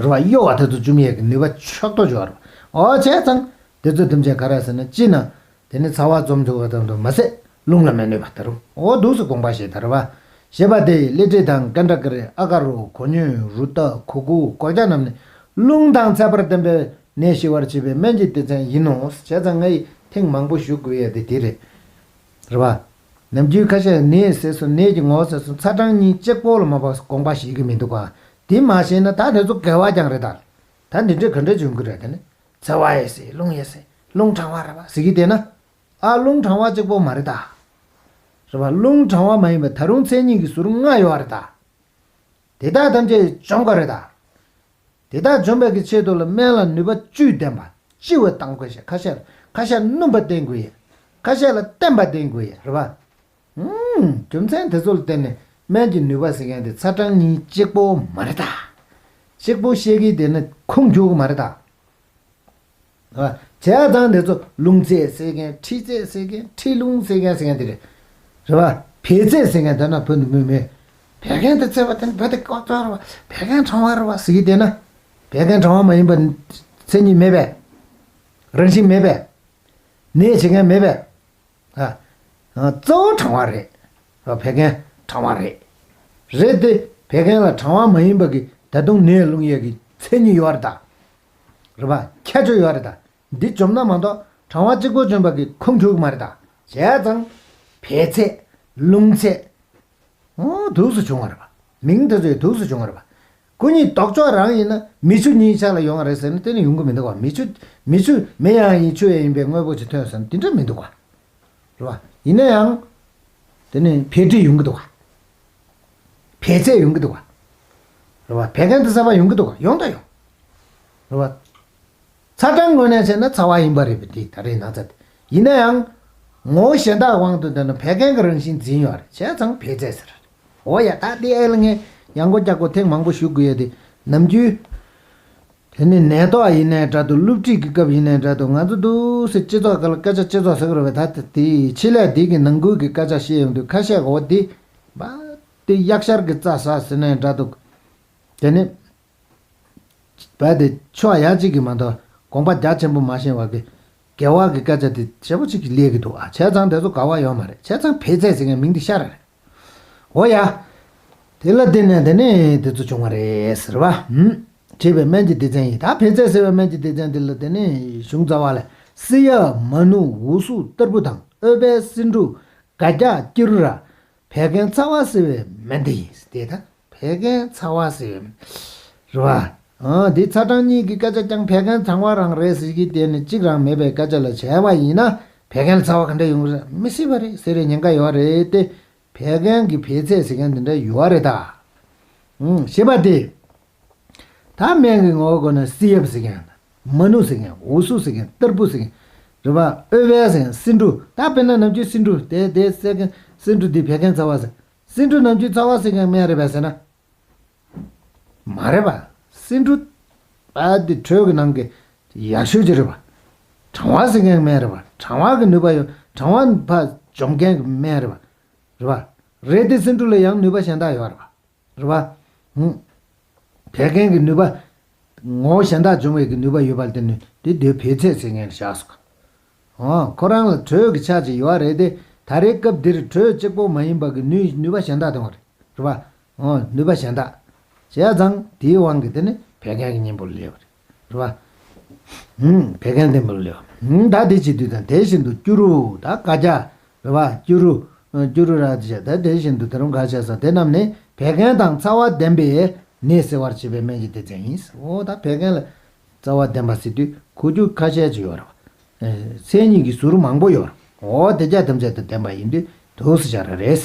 རེད་པ། གཡོ་བ་དེ་ཚོ་བཅུམ་ཡས་ཀྱི་ནུས་པ་ཕྱོགས་གཏོགས་ཡོད་རེད་པ། འོ་བྱས་ཙང་དེ་ཚོ་ཐམས་ཅད་ག་རེ་ཟེར་ན་སྤྱིར་ན། དེ་ནི་ཚ་བ་འཇོམས་ཐུབ་པ་དང་དུ་མ་ཟད་རླུང་ལ་མི་གནོད་པ་ད་རུང་འོ་འདུག་སེ་དགོངས་པ་བཞེས་ད་རེད་པ། ཞེས་པ་དེ་ལེ་ཏྲེ་དང་ཀན་ཏྲ་ཀ་རི། ཨ་ཁ་རུ། གོ་སྙོད། རུ་ཏ། གོ་ཀུ། གོ་ཀྱ་རྣམས་ནི་རླུང་དང་ཚད་པར་ལྡན་པའི་ནད་ཞི་བར་བྱེད་པའི་སྨན་གྱི་སྡེ་ཚན་ཡིན་ནོ། བྱས་ཙང་ངས་ཐེངས་མང་པོ་ཞུ་དགོས་ཡ་དེ་དེ་རེད། རེད་པ། ནམ་རྒྱུན་ཁ་ཤས་ནད་ཟེར་སོང་། ནད་ཀྱི་ངོ་བོ་ཟེར་སོང་། ཚ་གྲང་གཉིས་གཅིག་པོ་ལ་མ་བབས་དགོངས་པ་བཞེས་ཀྱི་མི་འདུག་ག། དེ་མ་བྱས་ན་ད་དེ་ཚོ་འགལ་བ་རྐྱང་རེད་ད། ད་འདི་འདྲའི་ག་འདྲ་བྱུང་གི་རེད། དེ་ནི་ཚ་བ་ཡི་ཟེར། རླུང་ཡི་ཟེར། རླུང་གྲང་བ་རེད་པ་ཟེར་གྱི་བསྡད་ན། ཨ་རླུང་གྲང་བ་གཅིག་པོ་མ་རེད་ད། རེད་པ། རླུང་གྲང་བ་མ་ཡིན་པ་ད་རུང་མཚན་ཉིད་ཀྱི་ཟུར་ལྔ་ཡོད་རེད་ད། དེ་དག་ཐམས་ཅད་འཇོམས་དགོས་རེད་ད། དེ་དག་འཇོམས་པའི་གི་ཆེད་དུ་ལ་སྨན་ལ་ནུས་པ་བཅུད་ལྡན་པ། ལྕི་བ་བཏང་དགོས་ཤག། ཁ་ཤས་ལ་ཁ་ཤས་སྣུམ་པ་བསྟེན་དགོས་ཡ། ཁ་ཤས་ལ་བརྟན་པ་བསྟེན་དགོས་ཡ། རེད་པ། ཨུམ། རྒྱུ་མཚན་དེ་ཚོ་ལ་བརྟེན་ནས་སྨན་གྱི་ནུས་པ་ཟེར་མཁན་དེ་ཚ་གྲང་གཉིས་གཅིག་པོ་མ་རེད་ད། གཅིག་པོ་བཤད་ཀྱི་བསྡད་ན་ཁུངས་འཁྱོལ་གི་མ་རེད་ད། བྱས་ཙང་དེ་ཚོ་རླུང་ཚད་ཟེར་མཁན། མཁྲིས་ཚད་ཟེར་མཁན། མཁྲིས་རླུང་ཟེར་མཁན་ཟེར་མཁན་དེ་རེད། རེད་པ། བད་ཚད་ཟེར་མཁན་དེ་ན་བོད་འདི་མོས་མོས། བད་ཀན་དེ་ཚད་པ་དེ་ནི་བོད་དེ་ཀོ་ཙོ་རེད་པ། བད་ཀན་གྲང་བ་རེད་པ་ཟེར་གྱི་བསྡད་ན། བད་ཀན་གྲང་བ་མ་ཡིན་པ་མཚན་ཉིད་མེད་པས། རང་བཞིན་མེད་པས། ནད་བྱེད་མཁན་མེད་པས། ཨ། ཨ། གཙོ་བོ་གྲང་བ་རེད། ཨ། བད་ཀན་གྲང་བ་རེད། རེད་དེ། བད་ཀན་ལ་གྲང་བ་མ་ཡིན་པ་གི་ད་དུང་ནད་སློང་ཡས་ཀྱི་མཚན་ཉིད་ཡོད་རེད་ད། རེད་པ། ཁྱད་ཆོས་ཡོད་རེད་ད། འདི་འཇོམས་ན་མ་གཏོགས་གྲང་བ་གཅིག་པོ་འཇོམས་པ་གི་ཁུངས་འཁྱོལ་གི་མ་རེད་ད། བྱས་ཙང་། བད་ཚད། རླུང་ཚད། འོ་འདུག་སེ་བྱུང་བ་རེད་པ། མིང་དེ་ཚོ་ཡང་འདུག་སེ་བྱུང་བ་རེད་པ། སྐུ་ཉིད་ལྡོག་ཕྱོགས་རང་ཡིན་ན་མིག་ཆུ་གཉིས་ཆར་ལ་ཡོང་བ་རེད་ཟེར་ན་དེ་ནི་ཡོང་གི་མི་འདུག་ག། མིག་ཆུ། མིག་ཆུ་མེ་ཡང་ཡིན་ཆུ་ཡང་ཡིན་པའི་དངོས་པོ་ཅིག་ཐོན་ཟེར་ན་དེ་འདྲ་མི་འདུག་ག། རེད་པ། ཡིན་ན་ཡང་། དེ་ནི་བད་མཁྲིས་ཡོང་གི་འདུག་ག། བད་ཚད་ཡོང་གི་འདུག་ག། རེད་པ། བད་ཀན་དེ་ཚ་བ་ཡོང་གི་འདུག་ག། ཡོང་དང་ཡོང་། རེད་པ། ཚ་གྲང་ངོས་ནས་བྱས་ན་ཚ་བ་ཡིན་པ་རེད་པ། དེ་ད་རེས་ན་ཚ་དེ། ཡིན་ན་ཡང་། ངོ་བོ་གཞན་དག་དབང་དུ་བཏང་ན་བད་ཀན་གྱི་རང་བཞིན་འཛིན་ཡོད་རེད། བྱས་ཙང་བད་ཚད་ཟེར། འོ་ཡ། ད་དེ་ཨེ་ལ་ངས་ཡང་སྒོ་རྒྱག་སྒོ་ཐེངས་མང་པོ་ཞུ་དགོས་ཡ་དེ། ནམ་རྒྱུན། དེ་ནི་ནད་ཐོག་ཡིན་ནའི་འདྲ་འདུག། སློབ་ཁྲིད་ཀྱི་སྐབས་ཡིན་ནའི་འདྲ་འདུག། ང་ཚོ་འདུག་སེ་སྤྱི་ཚོགས་སྒང་ལ་སྐད་ཆ་སྤྱི་ཚོགས་ཟེར་གི་རེད་པས། ད་དེ་ཆེད་ལས་འདི་གི་ནང་ཁུལ་གྱི་སྐད་ཆ་བཤད་ཡོང་དུས་ཁ་ཤས་འོ་དེ། བ། དེ་གཡག་ཤར་གྱི་རྩྭ་ཟ་ཟེར་ནའི་འདྲ་འདུག། དེ་ནི། བ། དེ་ཕྱོགས་ཡ་གཅིག་གི་མ་གཏོགས་དགོངས་པ་རྒྱ་ཆེན་པོ་མ་བཞེས་པ་གི། དགེ་བ་གི་སྐད་ཆ་དེ་ཞེ་པོ་ཅིག་གི་སླེབས་ཀྱི་འདུག། ཨ། བྱས་ཙང་དེ་ཚོ་དགའ་བ་ཡོད་མ་རེད། བྱས་ཙང་བད་ཚད་ཟེར་མཁན་མིང་དེ་ཤར་རེད། འོ་ཡ། དེ་ལ་བརྟེན་ནས་དེ་ནས་དེ་ཚོ་བྱུང་བ་རེད་ཟེར་བ། ཨུམ། བྱེད་པའི་སྨན་གྱི་སྡེ་ཚན་ཡིན། ད་བད་ཚད་ཟེར་བའི་སྨན་གྱི་སྡེ་ཚན་དེ་ལ་དེ་ནས་གཞུང་རྩ་བ་ལ་སི་ཡ། མ་ནུ། འུ་སུ། ཏར་བུ་དང་ཨོ་པའི་སིན་འབྲུ། སྒ་སྐྱ། སྐྱུ་རུ་ར། བད་ཀན་ཚ་བ་སེལ་བའི་སྨན་དེ་ཡིན་ཟེར་ཏེ། ད་བད་ཀན་ཚ་བ་སེལ་བའི་སྨན་རེད་པ། ཨ། འདི་ཚ་གྲང་གཉིས་ཀྱི་སྐད་ཆ་རྐྱང་བད་ཀན་གྲང་བ་རང་རེད་ཟེར་གྱི་དེ་ནི་གཅིག་རང་མེད་པའི་སྐད་ཆ་ལ་བྱས་པ་ཡིན་ན་བད་ཀན་ལ་ཚ་བ་ག་འདྲ་ཡོང་གི་རེད། མི་སྲིད་པ་རེད་ཟེར་བའི་ཉེན་ཁ་ཡོད་རེད་དེ། བད་ཀན་གྱི་བད་ཚད་ཟེར་མཁན་འདི་འདྲ་ཡོད་རེད་ད། ཨང་། ཞེས་པ་སྟེ། ད་སྨན་གྱི་ངོ་བོ་སྒོ་ནས་བསིལ་ཡབ་ཟེར་མཁན། མ་ནུ་ཟེར་མཁན། འུ་སུ་ཟེར་མཁན། ཏར་བུ་ཟེར་མཁན། རེད་པ། ཨོ་བས་ཟེར་མཁན། སིན་འབྲུ། ད་དཔེར་ན་ནམ་རྒྱུན་སིན་འབྲུ་དེ་དེ་ཟེར་མཁན། སིན་འབྲུ་འདི་བད་ཀན་ཚ་བ་ཟེར། སིན་འབྲུ་ནམ་རྒྱུན་ཚ་བ་སེལ་མཁན་སྨན་རེད་པས་ཟེར་ན། མ་རེད་པ། སིན་འབྲུ། ཨ། འདི་དྲོད་ཀྱི་ནང་གི་ཡག་ཤོས་ཅིག་རེད་པ། གྲང་བ་སེལ་མཁན་སྨན་རེད་པ། གྲང་བ་གི་ནུས་པ་ཡོད། གྲང་བ་ཕར་འཇོམས་མཁན་གྱི་སྨན་རེད་པ། རེད་པ། རེད་དེ་སིན་འབྲུ་ལ་ཡང་ནུས་པ་གཞན་དག་ཡོད་རེད་པ། རེད་པ། ཧུམ། བད་ཀན་གྱི་ནུས་པ། ངོ་བོ་གཞན་དག་སྦྱོང་བའི་གི་ནུས་པ་ཡོད་པ་ལ་བརྟེན་ནས་དེ་དེ་བད་ཚད་ཟེར་མཁན་བཞག་སོང་། ཨོ། ཁོ་རང་ལ་དྲོད་ཀྱི་ཆ་ཅིག་ཡོད་རེད་དེ། ད་རེས་སྐབས་འདིར་དྲོད་གཅིག་པོ་མ་ཡིན་པ་གི་ནུས་ནུས་པ་གཞན་དག་ཡོང་བ་རེད། རེད་པ། ཨོ། ནུས་པ་གཞན་དག་བྱས་ཙང་དེའི་དབང་གིས་དེ་ནི་བད་ཀན་གྱི་གཉེན་པོ་ལ་སླེབས་པ་རེད། རེད་པ། ཧུམ། བད་ཀན་ལྡན་པ་ལ་སླེབས་པ། ཧུམ། ད་དེ་བྱེད་དུས་དང་དེ་བཞིན་དུ་སྐྱུ་རུ་དང་སྒ་སྐྱ། རེད་པ། སྐྱུ་རུ། ཨ། སྐྱུ་རུ་ར་དེ་བྱས། ད་དེ་བཞིན་དུ་དེ་རུང་ག་བྱས་སོ། དེ་རྣམས་ནི་བད་ཀན་དང་ཚ་བ་ལྡན་པས་ནད་སེལ་བར་བྱེད་པའི་སྨན་གྱི་སྡེ་ཚན་ཡིན། འོ། ད་བད་ཀན་ལ་ཚ་བ་ལྡན་པ་ཟེར་དུས་གོ་རྒྱུ་ཁ་ཤས་ཅིག་ཡོད་རེད་པ། ཨ། མཚན་ཉིད་ཀྱི་ཟུར་མང་པོ་ཡོད་རེད། འོ། དེ་དག་ཐམས་ཅད་དང་ལྡན་པ་ཡིན་དུས་འདུག་སེ་བྱ་ར་རེད།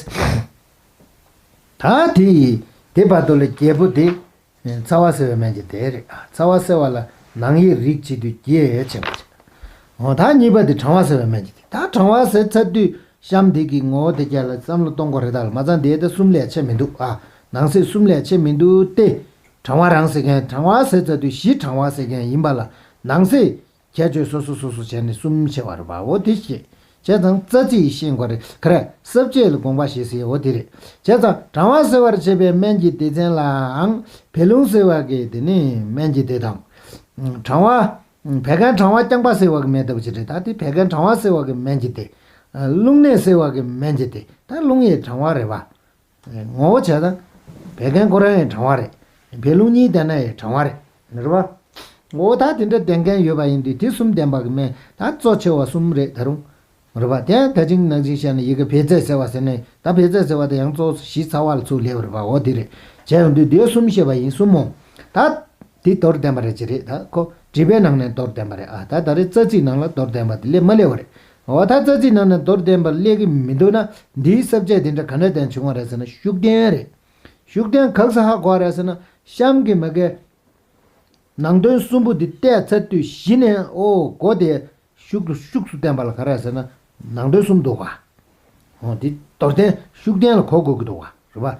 ད་དེ་ཡི་དེ་བར་དུ་ལ་བརྒྱད་པོ་དེ། ཚ་བ་སེལ་བའི་སྨན་གྱི་སྡེ་རེད། ཚ་བ་སེལ་བ་ལ་ནང་ཡི་རིགས་བྱེད་དུས་བརྒྱད་ཕྱེ་བ་བྱེད། འོ། ད་གཉིས་པ་དེ་གྲང་བ་སེལ་བའི་སྨན་གྱི་སྡེ། ད་གྲང་བ་ཟེར་ཚར་དུས་ གཤམ་འདི་གི་ངོ་བོ་དེ་རྒྱ་ལ་བསམ་བློ་གཏོང་དགོས་རེད། ད་ལ་མ་ཚང་དེ་ད་གསུམ་ལས་ཆེ་མི་འདུག་ཨ། ནང་གསེས་གསུམ་ལས་ཆེ་མི་འདུག་སྟེ། གྲང་བ་རང་ཟེར་མཁན་གྲང་བ་ཟེར་ཚར་དུས་གཞི་གྲང་བ་ཟེར་མཁན་ཡིན་པ་ལ། ནང་གསེས་ཁྱད་ཆོས་སོ་སོ་སོ་སོ་བྱས་ནས་གསུམ་ཕྱེ་བ་རེད་པ། འོ་དེ་ཤེས། བྱས་ཙང་རྩ་ཚིག་ཤེས་དགོས་རེད། ག་རེ་ས་བཅད་ལ་དགོངས་པ་བཞེས་ཟེར་འོ་དེ་རེད། བྱས་ཙང་གྲང་བ་སེལ་བར་བྱེད་པའི་སྨན་གྱི་སྡེ་ཚན་ལའང་བད་རླུང་སེལ་བ་གི་དེ་ནི་སྨན་གྱི་སྡེ་དང་། གྲང་བ། བད་ཀན་གྲང་བ་རྐྱང་པ་སེལ་བ་གི་སྨན་ལྟ་བུ་ཅིག་རེད། ད་དེ་བད་ཀན་གྲང་བ་སེལ་བ་གི་སྨན་གྱི་སྡེ། རླུང་ནད་སེལ་བ་གི་སྨན་གྱི་སྡེ། ད་རླུང་ཡི་གྲང་བ་རེད་པ། ངོ་བོ་བྱས་ཙང་། བད་ཀན་ཁོ་རང་ཡང་གྲང་བ་རེད། བད་རླུང་གཉིས་ལྡན་ན་ཡང་གྲང་བ་རེད། རེད་པ། ངོ་བོ་ད་དེ་འདྲ་ལྡན་མཁན་ཡོད་པ་ཡིན་དུས་དེ་གསུམ་ལྡན་པ་གི་སྨན་ད་གཙོ་ཆེ་བ་གསུམ་རེད་ད་རུང་། རེད་པ། དེ་ཡང་ད་ཅིང་ནང་བཞིན་བཤད་ན་ཡི་གེ་བད་ཚལ་ཟེར་བ་ཟེར་ནས་ད་བད་ཚལ་ཟེར་བ་དེ་ཡང་གཙོ་བོ་གཞི་ཚ་བ་ལ་ཚུར་སླེབས་པ་རེད་པ། འོ་དེ་རེད། བྱས་ཡོང་དུས་དེ་གསུམ་བཤད་པ་ཡིན་གསུམ་མོ། ད། དེ་མདོར་བསྟན་པ་རེད་ཅེས་རེད། ད་ཁོ་འགྲེལ་པའི་ནང་ནས་མདོར་བསྟན་པ་རེད་ཨ། ད་ད་རེས་རྩ་ཚིག་ནང་ལ་མདོར་བསྟན་པ་དེ་སླེབས་མ་སླེབས་པ་རེད། འོ་ད་རྩ་ཚིག་ནང་ནས་མདོར་བསྟན་པ་སླེབས་ཀྱི་མི་འདུག་ན་འདིའི་ས་བཅད་དེ་འདྲ་ག་འདྲ་བསྟན་བྱུང་བ་རེད་ཟེར་ན་ཤུགས་ལྡན་རེད། ཤུགས་ལྡན་ག་ས་ཧ་གོ་བ་རེད་ཟེར་ན་གཤམ་གྱི་མ་གའི་ནང་དོན་གསུམ་པོ་འདི་བལྟས་ཚར་དུས་གཞི་ནས་ཨོ་གོ་དེ་ཤུགས་ལ་ཤུགས་སུ་བསྟན་པ་ལ་ག་རེ་ཟེར་ན་ནང་དོན་གསུམ་འདུག་བ། འོ་འདི་མདོར་བསྟན་ཤུགས་ལྡན་ལ་གོ་དགོས་ཀྱི་འདུག་བ་རེད་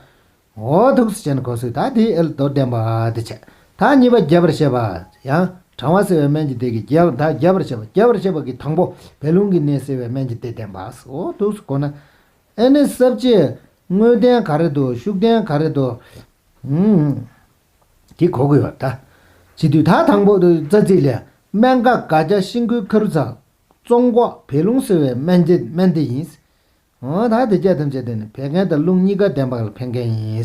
པ། འོ་ཐུགས་སུ་བྱས་ནས་གོ་སྲིད། ད་དེ་ཨེ་ལ་མདོར་བསྟན་པ་དེ་བྱས། ད་གཉིས་པ་རྒྱས་པར་བཤད་པ། ཡང་གྲང་བ་སེལ་བའི་སྨན་གྱི་སྡེ་གི་རྒྱས་ད་རྒྱས་པར་བཤད་པ། རྒྱས་པར་བཤད་པ་གི་དང་པོ་བད་རླུང་གི་ནད་སེལ་བའི་སྨན་གྱི་སྡེ་བསྟན་པ། འོ་ཐུགས་སུ་གོ་ན། ཨེ་ནི་ས་བཅད་དངོས་བསྟན་ག་རེ་འདུག་ཤུགས་བསྟན་ག་རེ་འདུག་ཨུམ། དེ་གོ་དགོས་པ་ད། བྱེད་དུས་ད་དང་པོ་རྩ་ཚིག་ལས། སྨན་ཁ་སྒ་སྐྱ་ཤིང་ཀུན་ཁ་རུ་ཚ། བཙོང་ཁོག་བད་རླུང་སེལ་བའི་སྨན་སྡེ་སྨན་སྡེ་ཡིན། འོ་ད་དེ་སྐྱ་ཐམས་ཅད་དེ་ནི་བད་ཀན་དང་རླུང་གཉིས་ཀ་ལྡན་པ་ལ་ཕན་མཁན་ཡིན།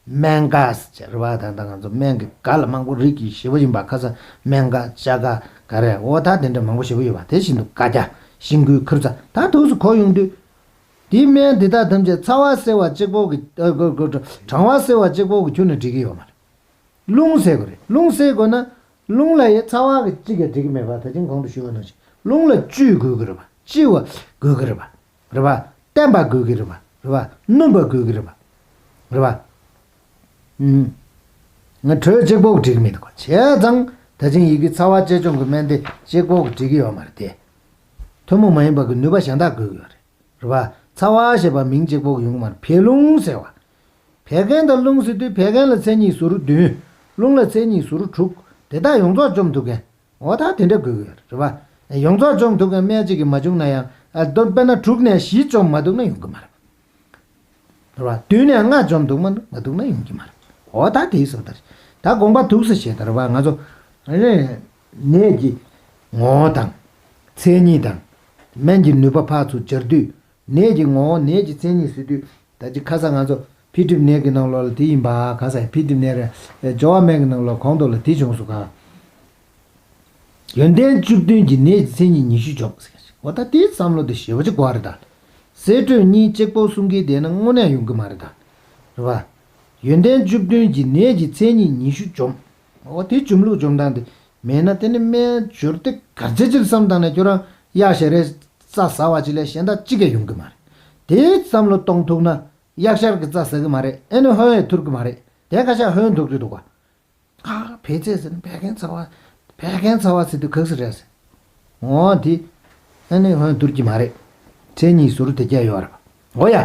སྨན་ཁ་ཟེར་བ་ད་ལྟ་ང་ཚོ་སྨན་གྱི་སྒ་ལ་མང་པོ་རིགས་ཀྱི་ཞེ་པོ་ཡིན་པ། ཁ་ས་སྨན་ཁ་ལྕགས་ཁ་ག་རེ་འོ་ད་དེ་འདྲ་མང་པོ་ཞེ་པོ་ཡོད་པ། དེ་བཞིན་དུ་སྒ་སྐྱ་ཤིང་ཀུན་ཁ་རུ་ཚ་ད་ཐུགས་སུ་གོ་ཡོང་དུས། དེའི་སྨན་དེ་དག་ཐམས་ཅད་ཚ་བ་སེལ་བ་གཅིག་པོ་གི་ཨ་གོ་གོ་གྲང་བ་སེལ་བ་གཅིག་པོ་གི་ཁྱོན་ནས་འགྲིག་གི་ཡོད་མ་རེད། རླུང་སེལ་དགོས་རེད། རླུང་སེལ་དགོས་ན་རླུང་ལ་ཡི་ཚ་བ་གི་གཅིག་གིས་འགྲིག་གི་མེད་པ། ད་ཅིང་གོང་དུ་ཞུས་པ་ནང་བཞིན་རླུང་ལ་བཅུད་དགོས་ཀྱི་རེད་པ། ལྕི་བ་དགོས་ཀྱི་རེད་པ། རེད་པ། བརྟན་པ་དགོས་ཀྱི་རེད་པ། རེད་པ། སྣུམ་པ་དགོས་ཀྱི་རེད་པ། རེད་པ། ཨུམ། ང་དྲོད་གཅིག་པོ་གིས་འགྲིག་གི་མི་འདུག་ག་བྱས་ཙང་ད་ཅིང་ཡི་གེ་ཚ་བ་གཅེས་སྐྱོང་གི་སྨན་དེ་གཅིག་པོ་གིས་འགྲིག་གི་ཡོད་མ་རེད་དེ། ཐུན་མོང་མ་ཡིན་པ་གི་ནུས་པ་གཞན་དག་དགོས་ཀྱི་ཡོད་རེད། རེད་པ། ཚ་བ་ཞེས་པ་མིང་གཅིག་པོ་ཡོང་གི་མ་རེད། བད་རླུང་ཟེར་བ། བད་ཀན་དང་རླུང་ཟེར་དུས་བད་ཀན་ལ་མཚན་ཉིད་ཟུར་བདུན། རླུང་ལ་མཚན་ཉིད་ཟུར་དྲུག་དེ་དག་ཡོངས་རྫོགས་འཇོམས་ཐུབ་མཁན། འོ་ད་དེ་འདྲ་དགོས་ཀྱི་ཡོད་རེད་པ། ཡོངས་རྫོགས་འཇོམས་ཐུབ་མཁན་སྨན་གཅིག་གིས་མ་བྱུང་ན་ཡང་ཨ་མདོར་དཔེར་ན་དྲུག་ནས་བཞི་འཇོམས་མ་ཐུབ་ན་ཡོང་གི་མ་རེད། རེད་པ། བདུན་ནས་ལྔ་འཇོམས་ཐུབ་མ་མ་ཐུབ་ན་ཡོང་གི་མ་རེད། འོ་ད་དེའི་བཟོ་ལྟ་རེད། ད་དགོངས་པ་ཐུགས་སུ་བཞེས་ད་རེད་པ། ང་ཚོ་ནད་ཀྱི་ངོ་བོ་དང་མཚན་ཉིད་དང་སྨན་གྱི་ནུས་པ་ཕར་ཚུར་སྦྱར་དུས། ནད་ཀྱི་ངོ་བོ་ནད་ཀྱི་མཚན་ཉིད་ཟེར་དུས་ད་ཅི་ཁ་ས་ང་ཚོ་འཕེལ་འགྲིབ་ནད་ཀྱི་ནང་ལོགས་ལ་དེ་ཡིན་པ། ཁ་ས་འཕེལ་འགྲིབ་ནད་རེད། སྦྱོར་བ་སྨན་གྱི་ནང་ལོགས་གོང་དུ་ལ་དེ་བྱུང་སོང་ག་ཡོན་ཏན་བཅུ་བདུན་གྱིས་ནད་ཀྱི་མཚན་ཉིད་ཉི་ཤུ་འཇོམས་ཟེར་ག་ཞིག་འོ་ད་དེའི་བསམ་བློ་དེ་ཞེ་པོ་ཅིག་དགོས་རེད་ད། ཟས་དྲོད་གཉིས་གཅིག་པོ་གསུང་གི་བསྡད་ན་དངོས་གནས་ཡོང་གི་མ་རེད་ད། རེད་པ། ཡོན་ཏན་བཅུ་བདུན་གྱིས་ནད་ཀྱི་མཚན་ཉིད་ཉི་ཤུ་འཇོམས། འོ་དེ་འཇོམས་ལུགས་འཇོམས་སྟངས་དེ་མེད་ན་དེ་ནི་སྨན་སྦྱོར་དེ་ག་ཚད་ཅིག་བསམ་བཏང་ན་ཁྱོད་རང་གཡག་ཞལ་རས་རྩྭ་ཟ་བ་ཅིག་ལས་གཞན་དག་གཅིག་ཀྱང་ཡོང་གི་མ་རེད། དེའི་བསམ་བློ་གཏོང་ཐུབ་ན་གཡག་ཞལ་གྱི་རྩྭ་ཟ་གི་མ་རེད། ཨེ་ནི་ཧོན་ཡང་ཐུར་གི་མ་རེད། དེ་ཁ་ཤས་ཧོན་ཐུག་གི་འདུག་ག་ཨ་བད་ཚལ་ཟེར་ན་བད་ཀན་ཚ་བ། བད་ཀན་ཚ་བ་ཟེར་དུས་ག་ཟེ་རེད་ཟེར། འོ་དེ། ཨ་ནི་ཧོན་ཐུར་གྱི་མ་རེད། མཚན་ཉིད་ཟུར་དེ་རྒྱ་ཡོད་རེད་པ། འོ་ཡ།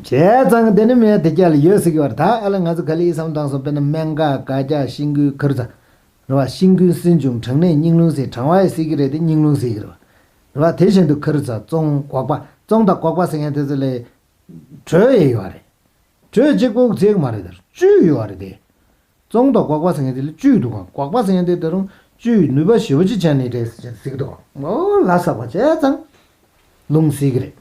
བྱས་ཙང་དེ་ནི་མེད་དེ་རྒྱ་ལ་ཡོད་ཟེར་གི་བ་རེད། ད་ཨ་ལ་ང་ཚོ་ག་ལེ་ཡི་བསམ་བཏང་སོང་། དཔེར་ན་སྨན་ཁ་སྒ་སྐྱ་ཤིང་ཀུན་ཁ་རུ་ཚ། རེད་པ། ཤིང་ཀུན་སྲིན་འབྱུང་གྲང་ནད་སྙིང་རླུང་ཟེར། གྲང་བ་ཡི་ཟེར་གི་རེད་དེ་སྙིང་རླུང་ཟེར་གི་རེད་པ། རེད་པ། དེ་བཞིན་དུ་ཁ་རུ་ཚ་བཙོང་སྒོག་པ། བཙོང་དང་སྒོག་པ་ཟེར་མཁན་དེ་ཚོ་ལས། དྲོད་ཡོད་རེད། དྲོད་གཅིག་པོ་ཚད་མ་རེད་དར་བཅུད་ཡོད་རེད་དེ། བཙོང་དང་སྒོག་པ་ཟེར་མཁན་དེ་ལ་བཅུད་འདུག་ག་སྒོག་པ་ཟེར་མཁན་དེ་ད་རུང་བཅུད་ནུས་པ་ཞེ་པོ་ཅིག་ཆགས་ནི་རེད་ཟེར་གྱི་འདུག་ག་འོ་ལ་སག་པ་བྱས་ཙང་། རླུང་སེལ་གི་རེད།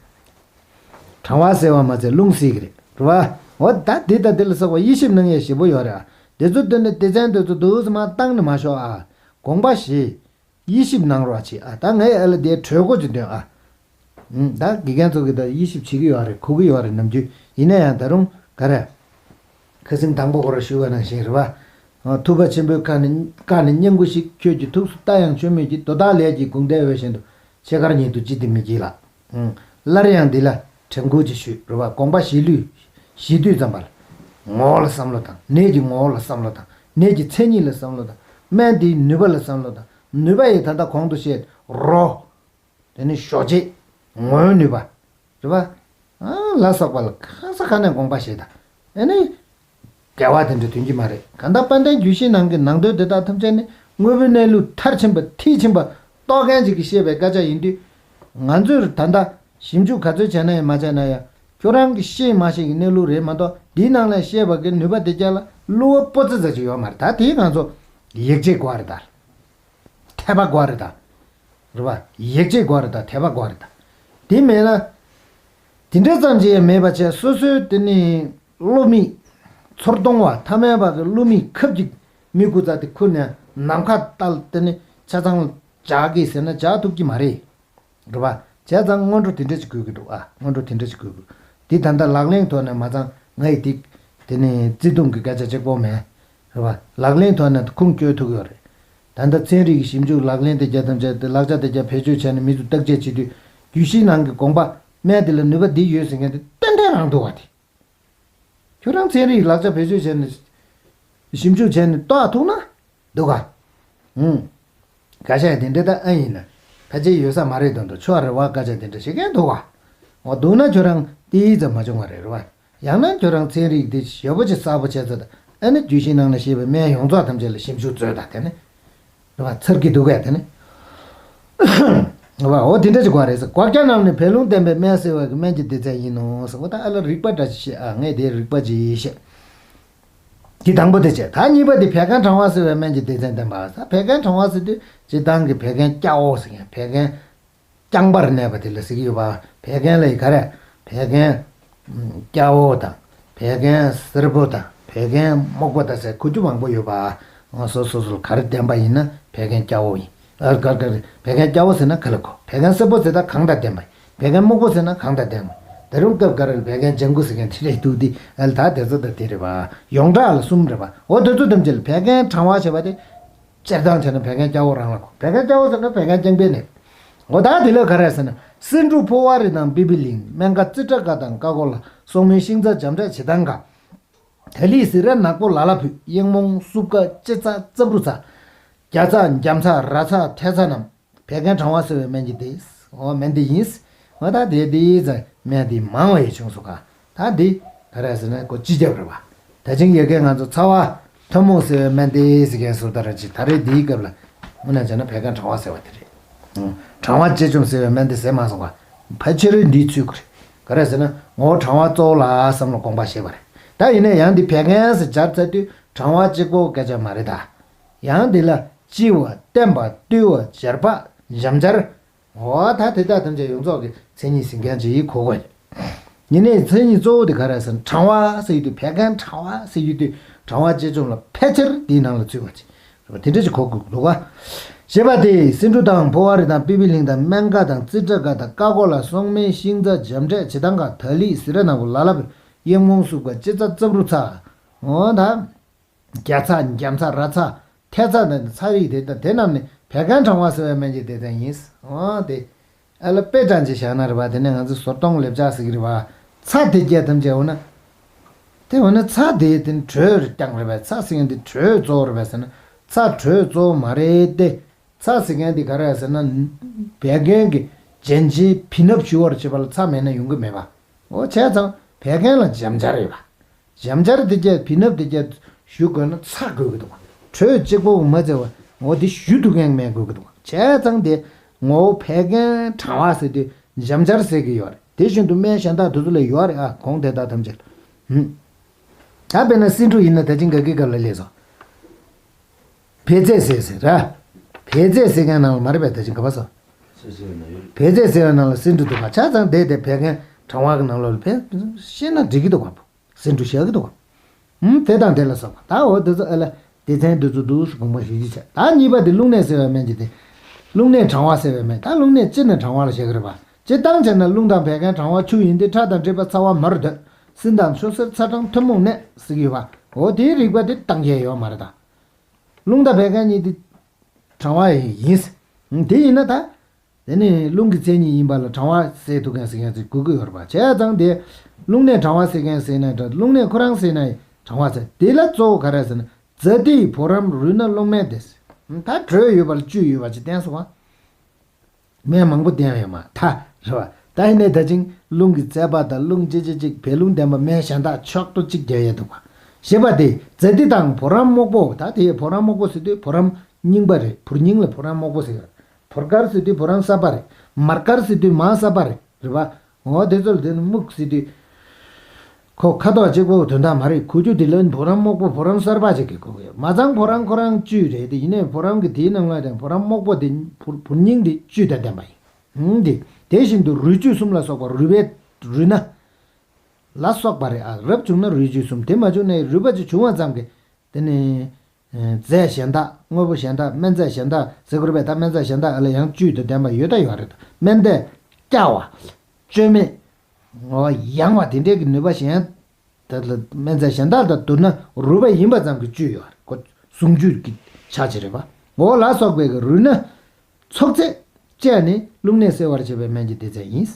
གྲང་བ་སེལ་བ་མ་ཚད་རླུང་སེལ་གི་རེད། རེད་པ། འོ་ད་དེ་དང་དེ་ལ་སོགས་པ་དབྱེ་ཞིབ་གནང་ཡས་ཞེ་པོ་ཡོད་རེད་ཨ། དེ་ཚོ་བཏོན་ནས་སྡེ་ཚན་དེ་ཚོ་འདུག་སེ་མར་བཏང་ནས་མ་ཤོག་ཨ། དགོངས་པ་བཞེས། དབྱེ་ཞིབ་གནང་རོགས་བྱེད་ཨ། ད་ངས་ཨ་ལ་དེའི་གྲོས་འགོ་ཅིག་འདོན་ཨ། ད་དགེ་རྒན་ཚོ་གིས་ད་དབྱེ་ཞིབ་བྱེད་ཀྱི་ཡོད་རེད། གོ་གི་ཡོད་རེད། ནམ་རྒྱུན་ཡིན་ན་ཡང་ད་རུང་ག་རེ། ཁ་སེམས་དང་པོ་ཁོ་ར་ཞུ་བ་ནང་བཞིན་རེད་པ། ཐུབ་པ་ཆེན་པོའི་བཀའ་ནི་བཀའ་ནི་སྙན་པོ་ཞིག་ཁྱོད་ཀྱིས་ཐུགས་སུ་བལྟ་ཡང་ཆོས་མོད་ཀྱི། དོ་བདག་ལས་ཀྱི་དགུང་ཟླའི་འོད་བཞིན་དུ། ཕྱེད་ཀར་ཉིད་དུ་ཅི་སྟེ་མི་བགྱིད་ལགས། སླར་ཡང་འདི་ལ་དྲན་སྐུལ་ཅིག་ཞུས་རེད་པ། དགོངས་པ་བཞེས་ལུས་བཞེས་དུས་ཙམ་པ་ལ། ངོ་བོ་ལ་བསམ་བློ་བཏང་། ནད་ཀྱི་ངོ་བོ་ལ་བསམ་བློ་བཏང་། ནད་ཀྱི་མཚན་ཉིད་ལ་བསམ་བློ་བཏང་། སྨན་དེའི་ནུས་པ་ལ་བསམ་བློ་བཏང་། ནུས་པ་ཡི་ད་ལྟ་གོང་དུ་བཤད་རོ། དེ་ནི་ཞོགས་བྱེད། ངོ་བོའི་ནུས་པ། རེད་པ། ཨ་ལ་སོགས་པ་ལ་གང་ས་གང་ནས་དགོངས་པ་བཞེས་དང་། ཨ་ནི། འགལ་བ་དེ་འདྲ་ཐོན་གྱི་མ་རེད། གང་ལྟར་དཔལ་ལྡན་རྒྱུད་བཞིའི་ནང་གི་ནང་དོན་དེ་དག་ཐམས་ཅད་ནི་དངོས་པོའི་གནས་ལུགས་མཐར་ཕྱིན་པ་མཐིལ་ཕྱིན་པ་རྟོགས་མཁན་ཅིག་གིས་བཤད་པའི་སྐད་ཆ་ཡིན་དུས། ང་ཚོས་ད་ལྟ་ཞིབ་འཇུག་ག་ཚོད་བྱས་ན་ཡང་མ་བྱས་ན་ཡང་ཁྱོད་རང་གིས་ཤེས་མ་ཤེས་ཀྱི་གནས་ལུགས་རེད་མ་གཏོགས། འདིའི་ནང་ལ་བཤད་པ་གི་ནུས་པ་དེ་རྒྱ་ལ་བསླུ་བ་སྤུ་རྩེ་ཙམ་ཅིག་ཡོད་མ་རེད། ད་དེའི་ང་ཚོ་ཡིད་ཆེས་དགོས་རེད་ད། འཐད་པ་དགོས་རེད་ད། རེད་པ། ཡིད་ཆེས་དགོས་རེད་ད། འཐད་པ་དགོས་རེད་ད། དེ་མེད་ན། དེ་འདྲ་ཙམ་ཅིག་ཡང་མེད་པ་བྱས། སོ་སོའི་དེ་ནི་བློ་མིག་ཚུར་གཏོང་བ་ཐ་མལ་པ་གི་བློ་མིག་ཁབ་ཅིག་མི་སྐུ་ཚ་དེ་ཁུར་ནས་ནམ་མཁའ་ལྟ་ལ་དེ་ནི་ཆ་ཚང་ལ་འཇགས་ཀྱི་ཟེར་ན་འཇགས་ཐུབ་ཀྱི་མ་རེད། རེད་པ། བྱས་ཙང་སྔོན་འགྲོ་དེ་འདྲ་ཅིག་དགོས་ཀྱི་འདུག་ཨ། སྔོན་འགྲོ་དེ་འདྲ་ཅིག་དགོས་ཀྱི། འདི་ད་ལྟ་ལག་ལེན་ཐོག་ནས་མ་ཚང་། ང་ཡི་དེ་དེ་ནི་བརྩེ་དུང་གི་སྐད་ཆ་གཅིག་པོ་མེད། རེད་པ། ལག་ལེན་ཐོག་ནས་ཁུངས་བཅོལ་ཐུབ་ཀྱི་ཡོད་རེད། ད་ལྟ་ཚན་རིག་གི་ཞིབ་འཇུག་ལག་ལེན་དེ་རྒྱ་ཐམས་ཅད་དེ་ལག་ཆ་དེ་རྒྱ་བེད་སྤྱོད་བྱས་ནས་མི་ཚོ་བརྟག་དཔྱད་བྱེད་དུས། རྒྱུད་བཞིའི་ནང་གི་དགོངས་པ་སྨན་དེ་ལ་ནུས་པ་འདི་ཡོད་ཟེར་མཁན་དེ་ཏན་ཏན་རང་འདུག་བ་དེ། ཁྱོད་རང་ཚན་རིག་ལག་ཆ་བེད་སྤྱོད་བྱས་ནས་ཞིབ་འཇུག་བྱས་ནས་རྟོགས་ཐུབ་ན་འདུག་ག་ཨུང་། སྐད་ཆ་དེ་འདྲ་ད་ཨ་ཡིན་ན་ཕལ་ཆེར་ཡོད་ས་མ་རེད་དོན་དུ་ཆོག་རེད་བ། སྐད་ཆ་དེ་འདྲ་བཤད་མཁན་འདུག་ག་འོ་འདུག་ན་ཁྱོད་རང་ཏིས་ཙམ་མ་བྱུང་བ་རེད། རེད་བ། ཡང་ན་ཁྱོད་རང་ཚན་རིག་དེ་ཞེ་པོ་ཅིག་གསལ་པོ་བྱས་ཚར་དང་། ཨ་ནི་རྒྱུད་བཞིའི་ནང་ན་བཤད་པའི་སྨན་ཡོངས་རྫོགས་ཐམས་ཅད་ལ་ཞིབ་འཇུག་མཛོད་དང་། དེ་ནི་རེད་བ། ཚར་གྱི་འདུག་གས་དེ་ནི། རེད་བ། འོ་དེ་འདྲ་ཅིག་དགོས་རེད་ཟེར། སྒོག་སྐྱ་རྣམས་ནི་བད་རླུང་ལྡན་པའི་སྨན་སེལ་བ་གི་སྨན་གྱི་སྡེ་ཚན་ཡིན་ནོ་ཟེར། འོ་ད་ཨ་ལ་རིགས་པ་འདྲ་ཞིག་བཤད། ཨ་ངས་དེའི་རིགས་པ་ཅིག་བཤད། དེ་དང་པོ་དེ་བྱས། ད་གཉིས་པ་དེ་བད་ཀན་གྲང་བ་སེལ་བའི་སྨན་གྱི་སྡེ་ཚན་བསྟན་པ་ཟེར། བད་ཀན་གྲང་བ་ཟེར་དུས་སྤྱིར་བཏང་གི་བད་ཀན་སྐྱ་བོ་ཟེར་མཁན། བད་ཀན་རྐྱང་པར་གནས་པ་དེ་ལ་ཟེར་གྱི་ཡོད་པ། བད་ཀན་ལ་ཡི་ག་རེ། བད་ཀན་སྐྱ་བོ་དང་། བད་ཀན་སེར་པོ་དང་། བད་ཀན་སྨུག་པོ་དང་ཟེར་གོ་རྒྱུ་མང་པོ་ཡོད་པ། སོ་སོ་སོ་ལ་ག་རེ་ལྡན་པ་ཡིན་ན་བད་ཀན་སྐྱ་བོ་ཡིན། ཨ་ག་ག་རེ། བད་ཀན་སྐྱ་བོ་ཟེར་ན་ག་ལ་གོ། བད་ཀན་སེར་པོ་ཟེར་ན་གང་དང་ལྡན་པ་ཡིན། བད་ཀན་སྨུག་པོ་ཟེར་ན་གང་དང་ལྡན་པ་ཡིན། ད་རུང་སྐབས་འགའ་རེ་ལ་བད་ཀན་ལྗང་གུ་ཟེར་མཁན་དེ་རེད་འདུག་སྟེ། ཨ་ལ་ད་དེ་ཚོ་ད་དེ་རེད་པ། ཡོངས་གྲགས་ལ་གསུམ་རེད་པ། འོ་དེ་ཚོ་ཐམས་ཅད་ལ་བད་ཀན་གྲང་བ་ཞེས་པ་དེ། སྤྱིར་བཏང་བྱས་ན་བད་ཀན་སྐྱ་བོ་རང་ལ་གོ། བད་ཀན་སྐྱ་བོ་ཟེར་ན་བད་ཀན་རྐྱང་པའི་གནས། འོ་ད་དེ་ལ་ག་རེ་ཟེར་ན། སེ་འབྲུ་ཕོ་བ་རི་དང་པི་པི་ལིང་། སྨན་ཁ་ཙི་ཏྲ་ཀ་དང་ཀ་ཀོ་ལ། སོག་མིན་ཤིང་ཛ་འཇམ་འབྲས་བྱེ་ཐང་ག། ད་ལི་སི་ར་ནག་པོ་ལ་ལ་ཕུད། གཡེང་མོང་སྲུབས་ཀ་ལྕེ་ཚ་ཙམ་རུ་ཚ། རྒྱ་ཚ་འཇམ་ཚ་ར་ཚ་ཐལ་ཚ་རྣམས། བད་ཀན་གྲང་བ་སེལ་བའི་སྨན་གྱི་སྡེ། འོ་སྨན་སྡེ་ཡིན། འོ་ད་དེ་དེའི་ཙང་སྨན་སྡེ་མང་བ་ཡི་བྱུང་སོང་ག་ད་འདི་ག་རེ་ཟེར་ན་ཀོ་སྤྱི་ཁྱབ་རེད་པ། ད་ཅིང་ཡ་གི་ང་ཚོ་ཚ་བ་ཐུན་མོང་སེལ་བའི་སྨན་སྡེ་ཟེར་མཁན་སོ་ད་ར་ཅི། ད་རེས་འདིའི་སྐབས་ལ་དངོས་གནས་བྱས་ན་བད་ཀན་གྲང་བ་སེལ་བ་དེ་རེད། གྲང་བ་ལྕེ་བཅོམ་སེལ་བའི་སྨན་སྡེ་ཟེར་མ་སོང་ག་ཕལ་ཆེར་འདིའི་ཚུལ་ཁོ་རེད། ག་རེ་ཟེར་ན་ངོ་བོ་གྲང་བ་གཙོ་བོ་ལ་བསམ་བློ་དགོངས་པ་བཞེས་པ་རེད། ད་ཡིན་ན་ཡང་འདི་བད་ཀན་ཟེར་སྦྱར་ཚར་དུས་གྲང་བ་གཅིག་པོ་སྐད་ཆ་མ་རེད་ད། ཡང་འདི་ལ་ལྕི་བ། བརྟན་པ། རྟུལ་བ། འབྱར་བག་འཇམ་འབྱར། འོ་ད་དེ་དག་ཐམས་ཅད་ཡོངས་རྫོགས་ཀྱི་མཚན་ཉིད་ཟིན་མཁན་ཅིག་ཡིན་གོ་དགོས། ཡིན་ནའི་མཚན་ཉིད་གཙོ་བོ་དེ་ག་རེ་ཟེར་ན་གྲང་བ་ཟེར་ཡོད་དུས། བད་ཀན་གྲང་བ་ཟེར་ཡོད་དུས་གྲང་བ་ལྕེ་བཅོམ་ལ་ཕལ་ཆེར་དེའི་ནང་ལ་ཚུད་པ་ཅིག་རེད་པ། དེ་འདྲ་ཅིག་གོ་དགོས་འདུག་ག་ཞེས་པ་སྟེ། སེ་འབྲུ་དང་ཕོ་བ་རི་དང་པི་པི་ལིང་དང་སྨན་ཁ་དང་ཙི་ཏྲ་ཀ་དང་ཀ་ཀོ་ལ། སོག་མིན་ཤིང་ཛ་འཇམ་འབྲས་བྱེ་ཐང་ག། ད་ལི་སི་ར་ནག་པོ་ལ་ལ་ཕུད། གཡེང་མོང་སྲུབས་ཀ་ལྕེ་ཚ་ཙམ་རུ་ཚ། འོ་ད། རྒྱ་ཚ་འཇམ་ཚ་ར་ཚ་ཐལ་ཚ་དང་ཚ་རིགས་དེ་དང་དེ་རྣམས་ནི་བད་ཀན་གྲང་བ་སེལ་བའི་སྨན་གྱི་སྡེ་ཚན་ཡིན། འོ་དེ། ཨ་ལ་དཔེ་དྲངས་ཅིག་བཞག་ན་རེད་པ། དེ་ནས་ང་ཚོ་ཟོར་གདོང་ལེབ་ཆགས་ཟེར་གྱི་རེད་པ། ཚྭ་དེ་རྒྱ་ཐམས་ཅད་འོ་ན། དེ་འོ་ན་ཚྭ་དེ་དེ་དྲོད་རྐྱང་རེད་པས། ཚྭ་ཟེར་མཁན་དེ་དྲོད་གཙོ་བོ་རེད་པས་ཟེར་ན། ཚྭ་དྲོད་གཙོ་བོ་མ་རེད་དེ། ཚྭ་ཟེར་མཁན་དེ་ག་རེ་ཟེར་ན། བད་ཀན་གྱི་རྒྱན་ཆའི་བི་ནབ་ཞུ་བར་བྱེད་པ་ལ་ཚྭ་མེད་ན་ཡོང་གི་མེད་པ། འོ་བྱས་ཙང་བད་ཀན་ལ་འཇམ་འབྱར་ཡོད་པ། འཇམ་འབྱར་དེ་གྱད་བི་ནབ་དེ་གྱད་ཞུ་དགོས་ན་ཚྭ་དགོས་ཀྱི་འདུག་བ། དྲོད་གཅིག་པོ་མ་བཙལ་བ་འོ་དེ་ཞུ་ཐུབ་མཁན་མེད་དགོས་ཀྱི་འདུག་བ། བྱས་ཙང་དེ་ངོ་བོ་བད་ཀན་གྲང་བ་ཟེར་དུས་འཇམ་འབྱར་ཟེར་གྱི་ཡོད་རེད། དེ་བཞིན་དུ་སྨན་གཞན་དག་དེ་ཚོ་ལ་ཡོད་རེད་ཨ། གོང་དེ་དག་ཐམས་ཅད། ཧུམ། ད་དཔེར་ན་སེ་འབྲུ་ཡིན་ན་ད་ཅིང་ག་གི་སྐབས་ལ་སླེབས་སོང་། བད་ཚལ་ཟེར་ཟེར་ར། བད་ཚལ་ཟེར་མཁན་ནང་ལ་མ་རེད་པས། ད་ཅིང་ག་པར་སོང་། བད་ཚལ་ཟེར་བའི་ནང་ལ་སེ་འབྲུ་འདུག་ག་བྱས་ཙང་དེ་དེ་བད་ཀན་གྲང་བ་གི་ནང་ལོགས་ལ་བད་ཤེས་ན་འགྲིག་གི་འདུག་ག་སེ་འབྲུ་བཞག་གི་འདུག་ག་ཧུམ། དེ་དང་དེ་ལ་སོགས་པ་ད་འོ་དེ་ཚོ་ཨ་ལ་སྡེ་ཚན་དེ་ཚོ་འདུག་སེ་དགོངས་པ་བཞེས་རྒྱུ་བྱས། ད་གཉིས་པ་དེ་རླུང་ནད་སེལ་བའི་སྨན་གྱི་སྡེ། རླུང་ནད་གྲང་བ་སེལ་བའི་སྨན། ད་རླུང་ནད་སྤྱིར་ནས་གྲང་བ་ལ་བཞག་གི་རེད་པ། སྤྱིར་བཏང་བྱས་ན་རླུང་དང་བད་ཀན་གྲང་བ་ཆུ་ཡིན་ཏེ། ཁྲག་དང་འདྲེས་པ་ཚ་བ་མར་འདོད། སྲིན་དང་ཆུ་སེར་ཚ་གྲང་ཐུན་མོང་ནད་ཟེར་གྱི་ཡོད་པ། འོ་དེའི་རིགས་པ་དེ་བཏང་མཁན་ཡོད་མ་རེད་ད། རླུང་དང་བད་ཀན་གཉིས་དེ་གྲང་བ་ཡིན། དེ་ཡིན་ན་ད། དེ་ནི་རླུང་གི་མཚན་ཉིད་ཡིན་པ་ལ་གྲང་བ་སེལ་ཐུབ་མཁན་ཟེར་མཁན་ཅིག་དགོས་ཀྱི་ཡོད་རེད་པ། བྱས་ཙང་དེ་རླུང་ནད་གྲང་བ་སེལ་མཁན་ཟེར་ན་འདྲ། རླུང་ནད་ཁོ་རང་སེལ་ན་ཡང་གྲང་བ་སེལ། དེ་ལ་གཙོ་བོ་ག་རེ་ཟེར་ན། ཛཱ་ཏིའི་བུ་རམ་རུས་ནད་རླུང་སྨན་སྟེ། ད་དྲོད་ཡོད་པ་ལ་བཅུད་ཡོད་པ་ཅིག་བསྟན་སོང་བ། སྨན་མང་པོ་བསྟན་ཡོད་མ་ད་རེད་པ། ད་ཡིན་ནའི་ད་ཅིང་། རླུང་གི་རྩད་པ་དང་རླུང་ཅི་ཅི་ཅིག་བད་རླུང་ལྡན་པ་སྨན་གཞན་དག་ཕྱོགས་བསྡུ་གཅིག་རྒྱག་ཡས་འདུག་པ། ཞེས་པ་དེ་ཛ་ཏི་དང་བུ་རམ་རྨོག་པོ། ད་དེ་བུ་རམ་རྨོག་པོ་ཟེར་དུས་བུ་རམ་རྙིང་པ་རེད། བུར་རྙིང་ལ་བུ་རམ་རྨོག་པོ་ཟེར་གི་རེད། བུར་དཀར་ཟེར་དུས་བུ་རམ་གསར་པ་རེད། མར་དཀར་ཟེར་དུས་མར་གསར་པ་རེད། རེད་པ། འོ་དེ་ཚོ་ལ་དེ་ནི་སྨུག་ཟེར་དུས། ཁོ་ཁ་དོག་གཅིག་པོ་དོན་དག་མ་རེད། གོ་རྒྱུ་དེ་ལ་བུ་རམ་རྨོག་པོ་བུ་རམ་གསར་པ་ཅིག་གི་གོ་གི་ཡོད། མ་ཚང་ཁོ་རང་ཁོ་རང་བཅུད་རེད་དེ། ཡིན་ནའི་བུ་རམ་གི་དེའི་ནང་ལ་དེ་བུ་རམ་རྨོག་པོ་དེ་བུར་བུར་རྙིང་དེ་བཅུད་དང་ལྡན་པ་ཡིན། ཧུམ། དེ་དེ་བཞིན་དུ་རུས་བཅུད་གསུམ་ལ་སོགས་པ། རུས་པའི་རུས་སྣ་ལ་སོགས་པ་རེད་ཨ། རབ་བྱུང་ན་རུས་བཅུད་གསུམ། དེ་མ་བྱུང་ན་རུས་པ་ཅིག་བྱུང་བ་ཙམ་གྱིས་དེ་ནི། རྫས་གཞན་དག། དངོས་པོ་གཞན་དག། སྨན་རྫས་གཞན་དག་ཟེར་དགོས་རེད་པས། ད་སྨན་རྫས་གཞན་དག་ཨ་ལ་ཡང་བཅུད་དང་ལྡན་པ་ཡོད་ད་ཡོད་རེད། ད་སྨན་དེ་བསྐྱར་བ། བཅོས་མིན། ངོ་ཡང་བ་དེ་འདྲའི་གི་ནུས་པ་གཞན་དག་ལ་སྨན་རྫས་གཞན་དག་དང་བསྡུར་ན་རུས་པ་ཡིན་པ་ཙམ་གྱིས་བཅུད་ཡོད་རེད། ཁོ་ཟུངས་བཅུད་ཀྱི་ཆ་ཅིག་རེད་པ། འོ་ལ་སོགས་པའི་གི་རུས་སྣ་ཚོགས་ཚད་བཅས་ནི་རླུང་ནད་སེལ་བར་བྱེད་པའི་སྨན་གྱི་སྡེ་ཚན་ཡིན།